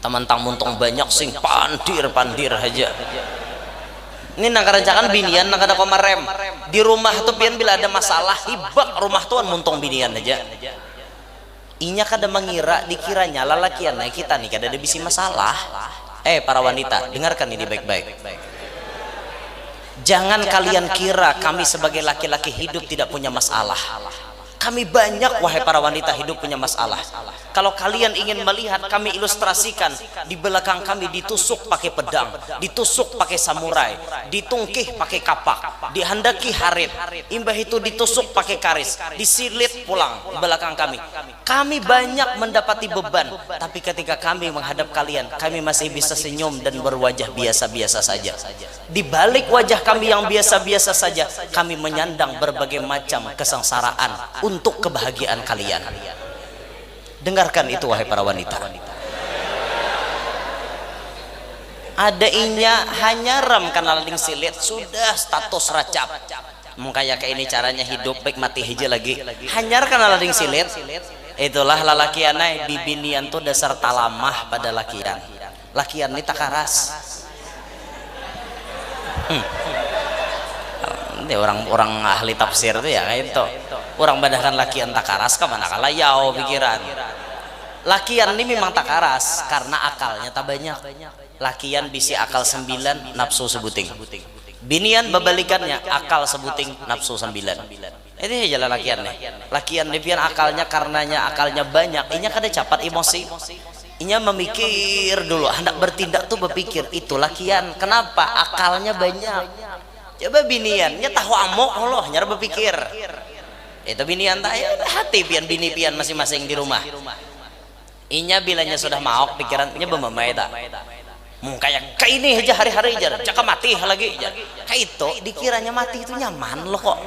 Tamantang muntung banyak sing pandir-pandir haja. Ini nang karancakan binian nang kada kawa marem. Di rumah tu pian bila ada masalah, hibak rumah tuan muntung binian haja. Inya kada mangira, dikiranya lalakian ai kita ni kadada bisi masalah. Eh, para wanita, dengarkan ini baik-baik. Jangan kalian kira kami sebagai laki-laki hidup tidak punya masalah. Kami banyak, wahai para wanita, hidup punya masalah. Kalau kalian ingin melihat, kami ilustrasikan, di belakang kami ditusuk pakai pedang, ditusuk pakai samurai, ditungkih pakai kapak, dihandaki harit, imbah itu ditusuk pakai karis, disilit pulang belakang kami. Kami banyak mendapati beban, tapi ketika kami menghadap kalian, kami masih bisa senyum dan berwajah biasa-biasa saja. Di balik wajah kami yang biasa-biasa saja, kami menyandang berbagai macam kesengsaraan untuk kebahagiaan kalian. Dengarkan itu, wahai para wanita. Ada inya hanyar am kanal ding silit, sudah status racap. Mun kaya ini caranya hidup, baik mati haja lagi. Hanyar kanal ding silit. Itulah lalakian ai, bibinian tu dasar talamah pada lakian. Lakian ni takaras. Hmm. Ini orang, orang ahli tafsir tu ya kayak itu. Orang badahkan lakian takaras, ke mana kalayau pikiran. Lakian ni memang takaras karena akalnya tak banyak. Lakian bisi akal sembilan, nafsu sebuting. Binian babalikannya, akal sebuting, nafsu sembilan. Ini aja lalakian nih. Lakian nih pian akalnya, karenanya akalnya banyak, inya kada capat emosi. Inya memikir dulu, hendak bertindak tuh berpikir, itu lakian. Kenapa? Akalnya banyak. Coba binian, nya tahu amok loh, nyar berpikir. Itu binian tak ya, hati pian bini pian masing-masing di rumah. Inya bilanya sudah maok pikirannya bemamai tak. Hmm, kayak kayak ini aja hari-hari jar, jaka mati lagi jar. Kayak itu dikiranya mati itu nyaman loh kok.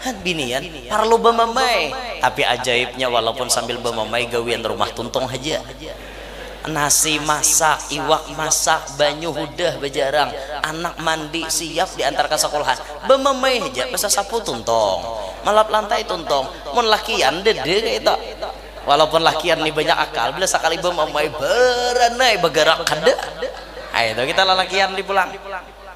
Han binian parlu bemamai. Tapi ajaibnya walaupun sambil bemamai gawian rumah tuntung aja. Nasi masak, iwak masak, banyu hudah bejarang, anak mandi siap diantar ke sekolahan. Bemamai aja, basa sapu tuntung, malap lantai tuntung. Mun lakian dede kayak itu. Walaupun lakian ni banyak akal, bila sakali bemamai beranai bergerak kada. Ayo kita lalakian di pulang.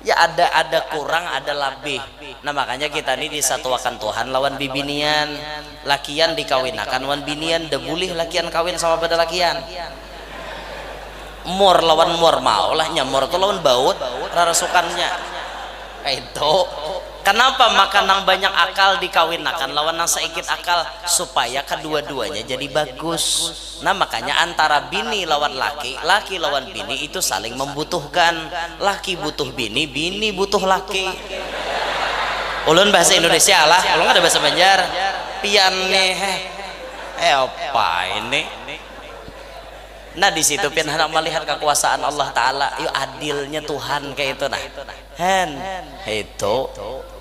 Ya ada ada kurang ada lebih. Nah makanya kita ni disatuakan Tuhan lawan bibinian. Lakian dikawinakan wan binian, dah bulih lakian kawin sama pada lakian. Mur lawan mur mau lah, nyamur tu lawan baut rarasukannya. Itu. Kenapa maka nang banyak akal dikawinakan lawan nang seikit akal supaya kedua-duanya jadi bagus. Nah makanya antara bini lawan laki, laki lawan bini itu saling membutuhkan. Laki butuh bini, bini butuh laki. Ulun bahasa Indonesia lah, ulun ada bahasa Banjar. Pian nih, eh, eh apa ini? Nah di situ pian hendak melihat kekuasaan Allah Taala, yuk adilnya Tuhan kayak itu nah. Hen, itu.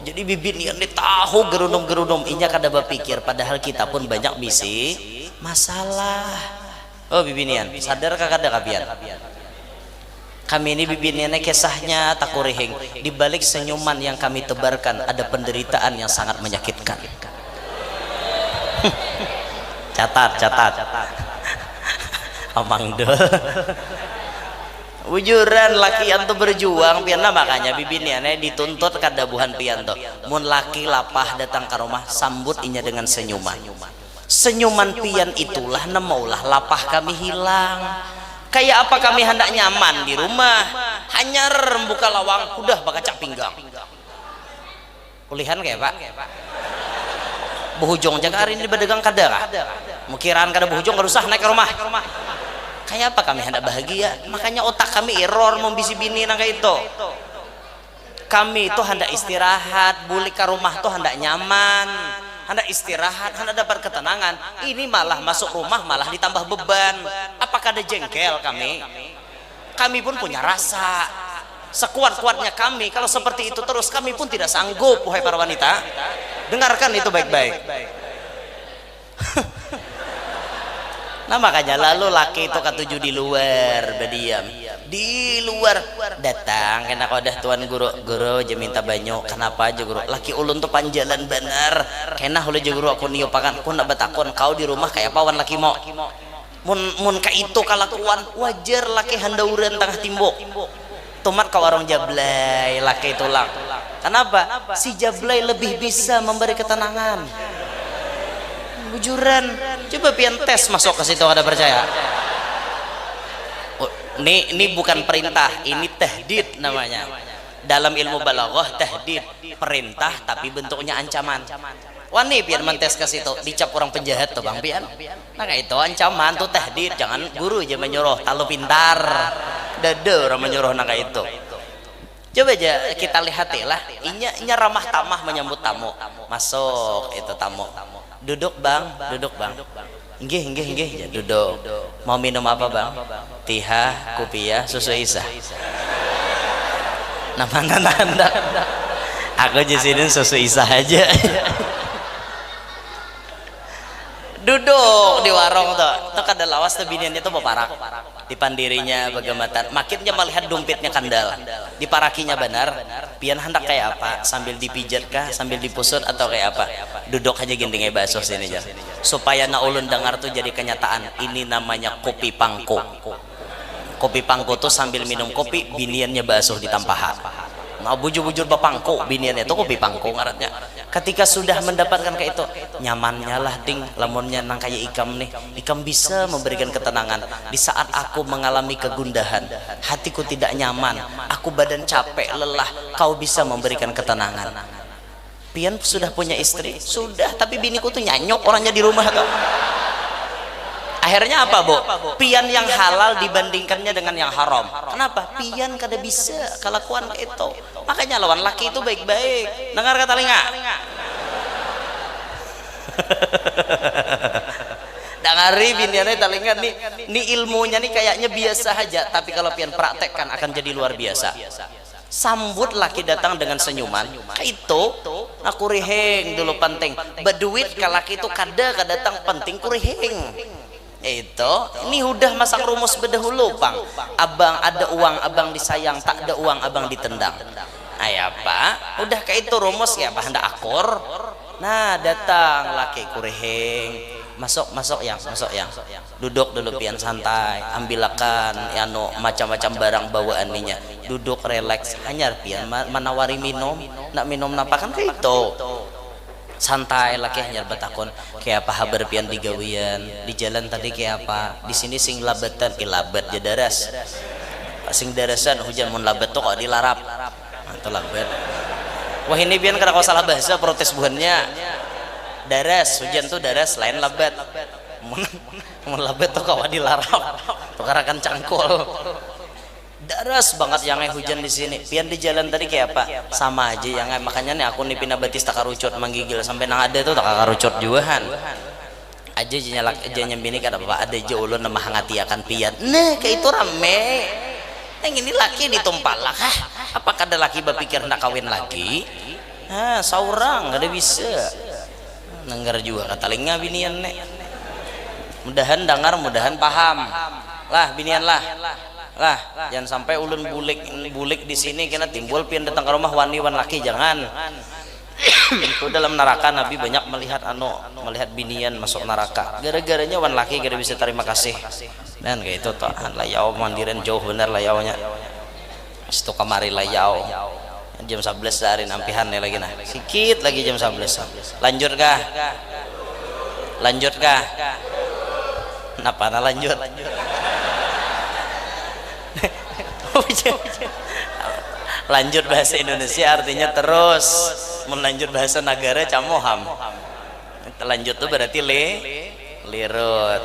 Jadi bibinian ini tahu gerunum-gerunum, inya kada berpikir, padahal kita pun banyak bisi masalah. Oh bibinian, sadar kah kada kapian? Kami ini bibiniannya kisahnya takurihing. Di balik senyuman yang kami tebarkan ada penderitaan yang sangat menyakitkan. Catat, catat. Amang Dul. Bujuran lakian tu berjuang pian lah, makanya bibiniannya dituntut kada buhan pian tu. Mun laki lapah datang ke rumah, sambut inya dengan senyuman. Senyuman pian itulah nang maulah lapah kami hilang. Kayak apa kami hendak nyaman di rumah, hanyar membuka lawang, hudah bakacak pinggang. Ulihan kaya apa? Buhujung ja kah hari ini badagang kada kah? Mukiraan kada buhujung kada usah naik ka rumah. Kaya apa kami handak bahagia? Makanya otak kami error mun bisi bini nang kaya itu. Kami tu handak istirahat, bulik ka rumah tu handak nyaman, handak istirahat, handak dapat ketenangan. Ini malah masuk rumah malah ditambah beban. Apa kada jengkel kami? Kami pun punya rasa. Sekuat-kuatnya kami, kalau seperti itu terus, kami pun tidak sanggup, wahai para wanita. Dengarkan itu baik-baik. Nah, makanya lalu laki itu katuju di luar, berdiam. Di luar, datang kena kodah tuan guru, guru aja minta banyu. Kenapa aja guru? Laki ulun tuh panjalan benar. Kena hulu aja guru, aku niupakan, aku nak batakun, kau di rumah kayak pawan laki mau. Mun mun kaitu kalakuan, wajar laki handauran tangah timbuk. Tumat ka warung Jablay laki tulang. Kanapa? Si Jablay lebih bisa memberi ketenangan. Bujuran. Coba pian tes masuk ke situ kada percaya. Oh, ni ni bukan perintah, ini tahdid namanya. Dalam ilmu balaghah tahdid, perintah tapi bentuknya ancaman. Wani pian mentes ka situ, dicap urang penjahat tu bang pian. Nah kaitu ancaman tu tahdid, jangan guru ja manyuruh, talu pintar. Dada urang manyuruh nang kaitu. Coba ja kita lihati lah, inya inya ramah tamah manyambut tamu. Masuk itu tamu. Duduk bang, duduk bang. Inggih inggih inggih ja duduk. Mau minum apa bang? Tihah, kupiah, susu isah. Nah mantan handak. Aku di sini susu isah aja. Duduk di warung tuh, tuh kada lawas tuh biniannya tuh baparak. Dipandirinya bagamatan, makinnya melihat dumpitnya kandal. Diparakinya banar. Pian handak kaya apa? Sambil dipijat kah? Sambil dipusut atau kaya apa? Duduk haja ginding ai baasuh sini jar. Supaya na ulun dangar tu jadi kanyataan. Ini namanya kupi pangku. Kupi pangku tu sambil minum kupi, biniannya baasuh di tampaha. Nah bujur-bujur bapangku, biniannya tu kupi pangku ngarannya. Ketika sudah mendapatkan kaya itu, nyamannya lah ding, lamunnya nang kaya ikam nih. Ikam bisa memberikan ketenangan di saat aku mengalami kegundahan. Hatiku tidak nyaman, aku badan capek, lelah, kau bisa memberikan ketenangan. Pian sudah punya istri? Sudah, tapi biniku tuh nyanyok orangnya di rumah tuh. Akhirnya apa, Bu? Pian yang halal dibandingkannya dengan yang haram. Kenapa? Pian kada bisa kelakuan itu. Makanya lawan laki itu baik-baik. Dengar kata linga. Dangari biniannya talinga nih, nih ilmunya nih kayaknya biasa aja, tapi kalau pian praktekkan akan jadi luar biasa. Sambut laki datang dengan senyuman, itu nah kurihing dulu penting. Beduit ke laki itu kada kedatang penting kurihing. Itu ini udah masang rumus bedahulu pang. Abang ada uang abang disayang, tak ada uang abang ditendang. Ayah apa? Udah kayak itu rumus ya apa hendak akur. Nah datang laki kurihing, masuk masuk yang masuk yang. Duduk dulu pian santai, ambilakan anu macam-macam barang bawaan ninya. Duduk relax, hanyar pian ma- manawari minum. Nak minum napa kan kayak itu. Santai laki hanyar batakun, kayak apa habar pian di gawian, di jalan tadi kayak apa, di sini sing labatan, ih labat ja daras. Sing darasan hujan mun labat tuh kok dilarap. Nah, itu labat. Wah ini pian kada kau salah bahasa protes buhannya. Daras, hujan tuh daras lain labat. Mun, mun labat tuh kawa dilarap. Tukarakan cangkul. Daras banget yang hujan di sini. Pian di jalan tadi kayak apa? Sama aja yang makanya nih aku nih pina batis tak karucut manggigil sampai nang ada tuh tak karucut juahan. Aja aja nyalak aja nyambini kada apa ada aja ulun nama hangati akan pian. Nah kayak itu rame. Yang ini laki ditumpal lah kah? Apa kada laki berpikir hendak kawin lagi? Nah, seorang kada bisa. Nenggar juga katalinga binian nek. Mudahan dangar, mudahan paham. Lah binian lah. Lah, jangan sampai ulun bulik bulik di sini kena timbul pian datang ke rumah wani wan laki jangan. Itu dalam neraka Nabi banyak melihat anu melihat binian masuk neraka. Gara-garanya wan laki kada bisa terima kasih. Dan kayak itu toh, layau mandiran jauh benar layaunya. Situ kamari layau. Jam sebelas sehari nampihan nih lagi nah. Sikit lagi jam sebelas. Lanjut kah? Lanjut kah? Napa nah lanjut? Lanjut bahasa Indonesia artinya terus. Mun lanjut bahasa nagara camoham. Lanjut tuh berarti le lirut.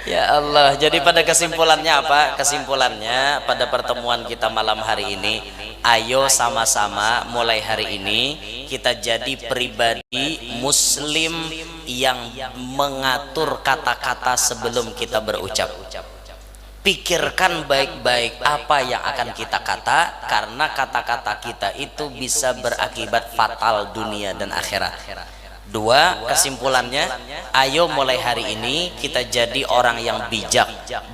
Ya Allah, jadi pada kesimpulannya apa? Kesimpulannya pada pertemuan kita malam hari ini, ayo sama-sama mulai hari ini kita jadi pribadi muslim yang mengatur kata-kata sebelum kita berucap. Pikirkan baik-baik apa yang akan kita kata karena kata-kata kita itu bisa berakibat fatal dunia dan akhirat. Dua, kesimpulannya, ayo mulai hari ini kita jadi orang yang bijak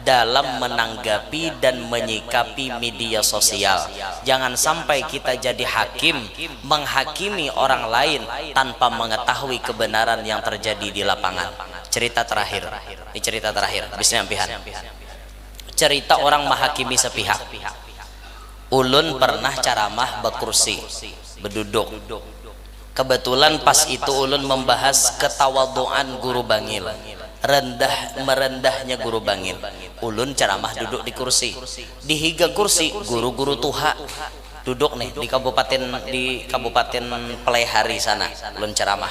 dalam menanggapi dan menyikapi media sosial. Jangan sampai kita jadi hakim menghakimi orang lain tanpa mengetahui kebenaran yang terjadi di lapangan. Cerita terakhir. Ini cerita terakhir. Bisnya ampihan. Cerita orang mahakimi sepihak. Ulun pernah caramah bekursi, beduduk. Kebetulan pas itu ulun membahas ketawaduan guru bangil, rendah merendahnya guru bangil. Ulun caramah duduk di kursi. Di higa kursi guru-guru tuha duduk nih di kabupaten di kabupaten Pelaihari sana. Ulun caramah.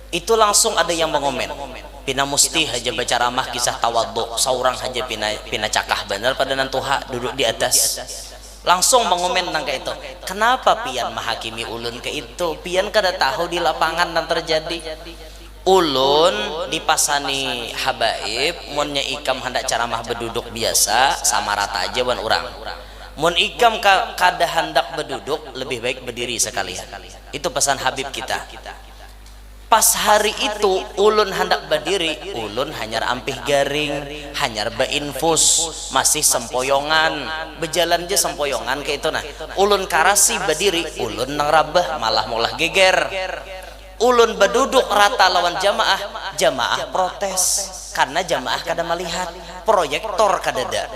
Itu langsung ada yang mengomen, pina musti haja bacaramah kisah tawaduk, saurang haja pina pina cakah banar padanan tuha duduk di atas. Langsung mengomen nang kaitu, kenapa pian mahakimi ulun kaitu, pian kada tahu di lapangan nang terjadi. Ulun dipasani habaib, munnya ikam handak caramah beduduk biasa sama rata aja wan urang. Mun ikam ka, kada handak beduduk, lebih baik bediri sekalian. Itu pesan Habib kita. Pas hari itu ulun handak badiri, ulun hanyar ampih garing, hanyar bainfus, masih sempoyongan, bejalan ja sempoyongan kayak itu nah. Ulun karasi badiri, ulun nang rabah malah maulah geger. Ulun baduduk rata lawan jamaah, jamaah protes karena jamaah kada melihat, proyektor kadada.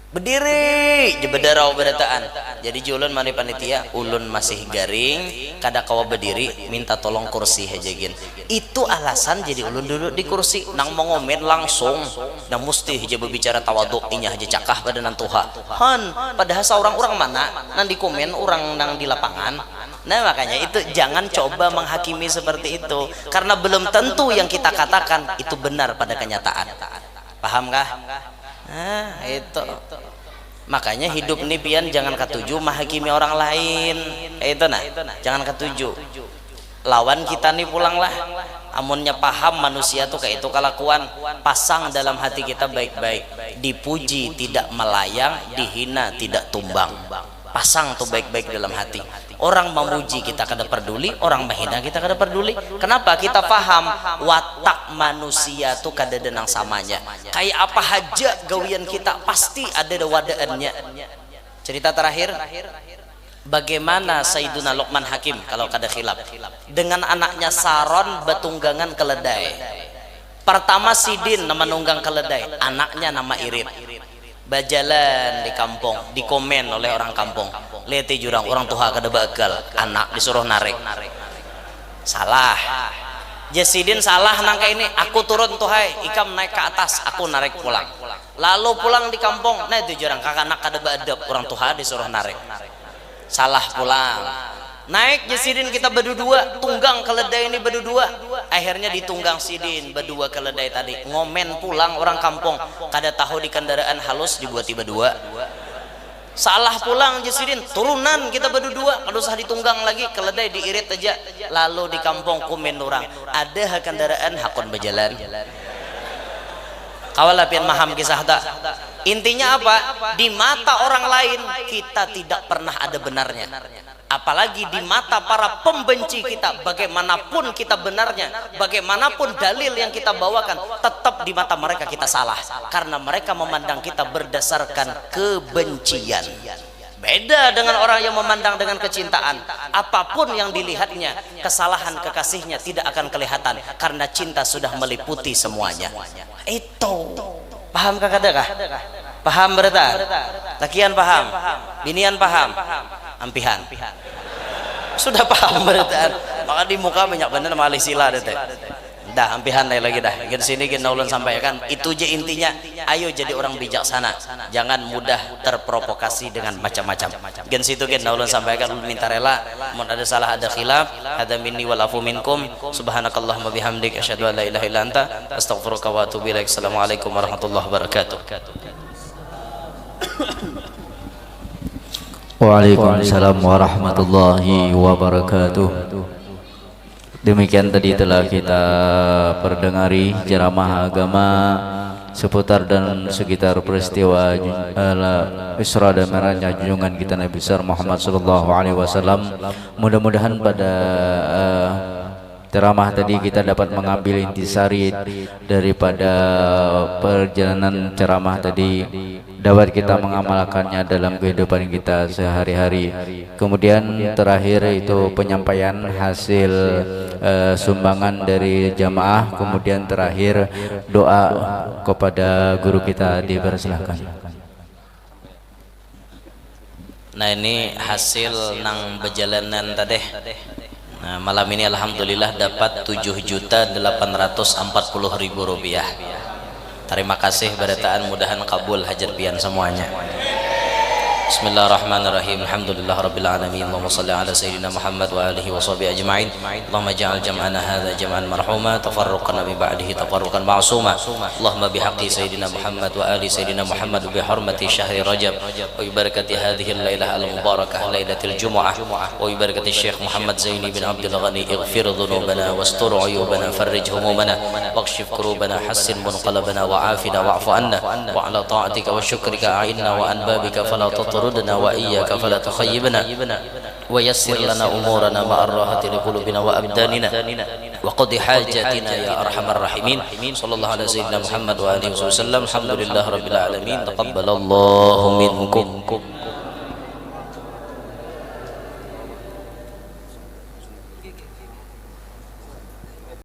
Bediri je bedarau berataan. Jadi ji ulun mari panitia, ulun masih garing, kada kawa bediri, minta tolong kursi haja gin. Itu alasan jadi ulun duduk di kursi, nang mengomen langsung, nang musti haja berbicara tawaduk, inya haja cakah pada nang tuha. Han, padahal seorang orang mana nang dikomen orang nang di lapangan. Nah, makanya itu jangan coba menghakimi seperti itu, karena belum tentu yang kita katakan itu benar pada kenyataan. Paham kah? Nah, itu. Makanya hidup ni pian jangan katuju mahakimi orang lain. Kayak itu nah. Jangan katuju. Lawan kita ni pulang lah. Amunnya paham manusia tuh kayak itu kelakuan, pasang dalam hati kita baik-baik. Dipuji tidak melayang, dihina tidak tumbang. Pasang tuh baik-baik dalam hati. Orang memuji kita kada peduli, orang menghina kita kada peduli. Kenapa? Kita paham watak manusia tuh kada ada nang samanya. Kayak apa haja gawian kita pasti ada wadaannya. Cerita terakhir, bagaimana Sayyiduna Luqman Hakim kalau kada khilaf dengan anaknya Saron batunggangan keledai. Pertama sidin nama nunggang keledai, anaknya nama Irit. Bajalan di kampung, dikomen oleh orang kampung. Lihat di jurang, orang tuha kada baagal, anak disuruh narik. Salah. Jar sidin salah nang kayak ini, aku turun tuh hai, ikam naik ke atas, aku narik pulang. Lalu pulang di kampung, nah itu jurang kakanak kada baadab, orang tuha disuruh narik. Salah pulang. Naik jar sidin kita berdua, tunggang keledai ini berdua. Akhirnya ditunggang sidin berdua keledai tadi. Ngomen pulang orang kampung, kada tahu di kendaraan halus dibuati berdua. Salah pulang jar sidin, turunan kita berdua, kada usah ditunggang lagi, keledai diirit aja. Lalu di kampung kumen orang, ada ha kendaraan hakun berjalan. Kawalah pian maham kisah tak? Intinya apa? Di mata orang lain kita tidak pernah ada benarnya. Apalagi di mata para pembenci kita, bagaimanapun kita benarnya, bagaimanapun dalil yang kita bawakan, tetap di mata mereka kita salah karena mereka memandang kita berdasarkan kebencian. Beda dengan orang yang memandang dengan kecintaan. Apapun yang dilihatnya, kesalahan kekasihnya tidak akan kelihatan karena cinta sudah meliputi semuanya. Itu. Paham kah kada kah? Paham berita? Lakian paham? Binian paham? Ampihan. Sudah paham berita. Maka di muka banyak benar malih sila dete. Dah, ampihan lagi dah. Gin sini gin ulun sampaikan. Itu je intinya. Ayo jadi orang bijaksana. Jangan mudah terprovokasi dengan macam-macam. Gin situ gin ulun sampaikan, ulun minta rela. Mun ada salah ada khilaf, hada minni wal afu minkum. Subhanakallahumma bihamdik, asyhadu an la ilaha illa anta, astaghfiruka wa atubu ilaik. Assalamualaikum warahmatullahi wabarakatuh. Waalaikumsalam warahmatullahi wabarakatuh. Demikian tadi telah kita perdengari ceramah agama seputar dan sekitar peristiwa, eh, Isra dan Mi'rajnya junjungan kita Nabi besar Muhammad sallallahu alaihi wasallam. Mudah-mudahan pada, eh, ceramah tadi kita dapat mengambil intisari daripada perjalanan ceramah tadi, dapat kita mengamalkannya dalam kehidupan kita sehari-hari. Kemudian terakhir itu penyampaian hasil, eh, sumbangan dari jamaah. Kemudian terakhir doa kepada guru kita, dipersilahkan. Nah, ini hasil nang bejalanan tadeh. Nah, malam ini alhamdulillah dapat tujuh juta delapan ratus empat puluh ribu rupiah. Tarima kasih barataan, mudahan kabul hajat pian samuanya. Bismillahirrahmanirrahim. Alhamdulillah rabbil alamin. Allahumma salli ala sayyidina Muhammad wa alihi wa sahbihi ajma'in. Allahumma ja'al jam'ana hadza jam'an marhuma, tafarruqana min ba'dihi tafarruqan ma'suma. Allahumma bihaqqi sayyidina Muhammad wa ali sayyidina Muhammad wa bihurmati syahri Rajab wa bibarakati hadhil lailah al-mubarakah lailatil jumu'ah wa bibarakati Syekh Muhammad Zaini bin Abdul Ghani, ighfir dhunubana wastur uyubana farrij humumana wakshif kurubana hassin munqalabana wa afina wa'fu anna wa ala ta'atika wa syukrika a'inna wa anbabika fala tatrudna wa iyyaka fala tukhayyibna wa yassir lana umurana ma'ar rahati li qulubina wa abdanina wa qadi hajatina ya arhamar rahimin. Sallallahu ala sayyidina Muhammad wa alihi wasallam. Alhamdulillah rabbil alamin. Taqabbalallahu minkum.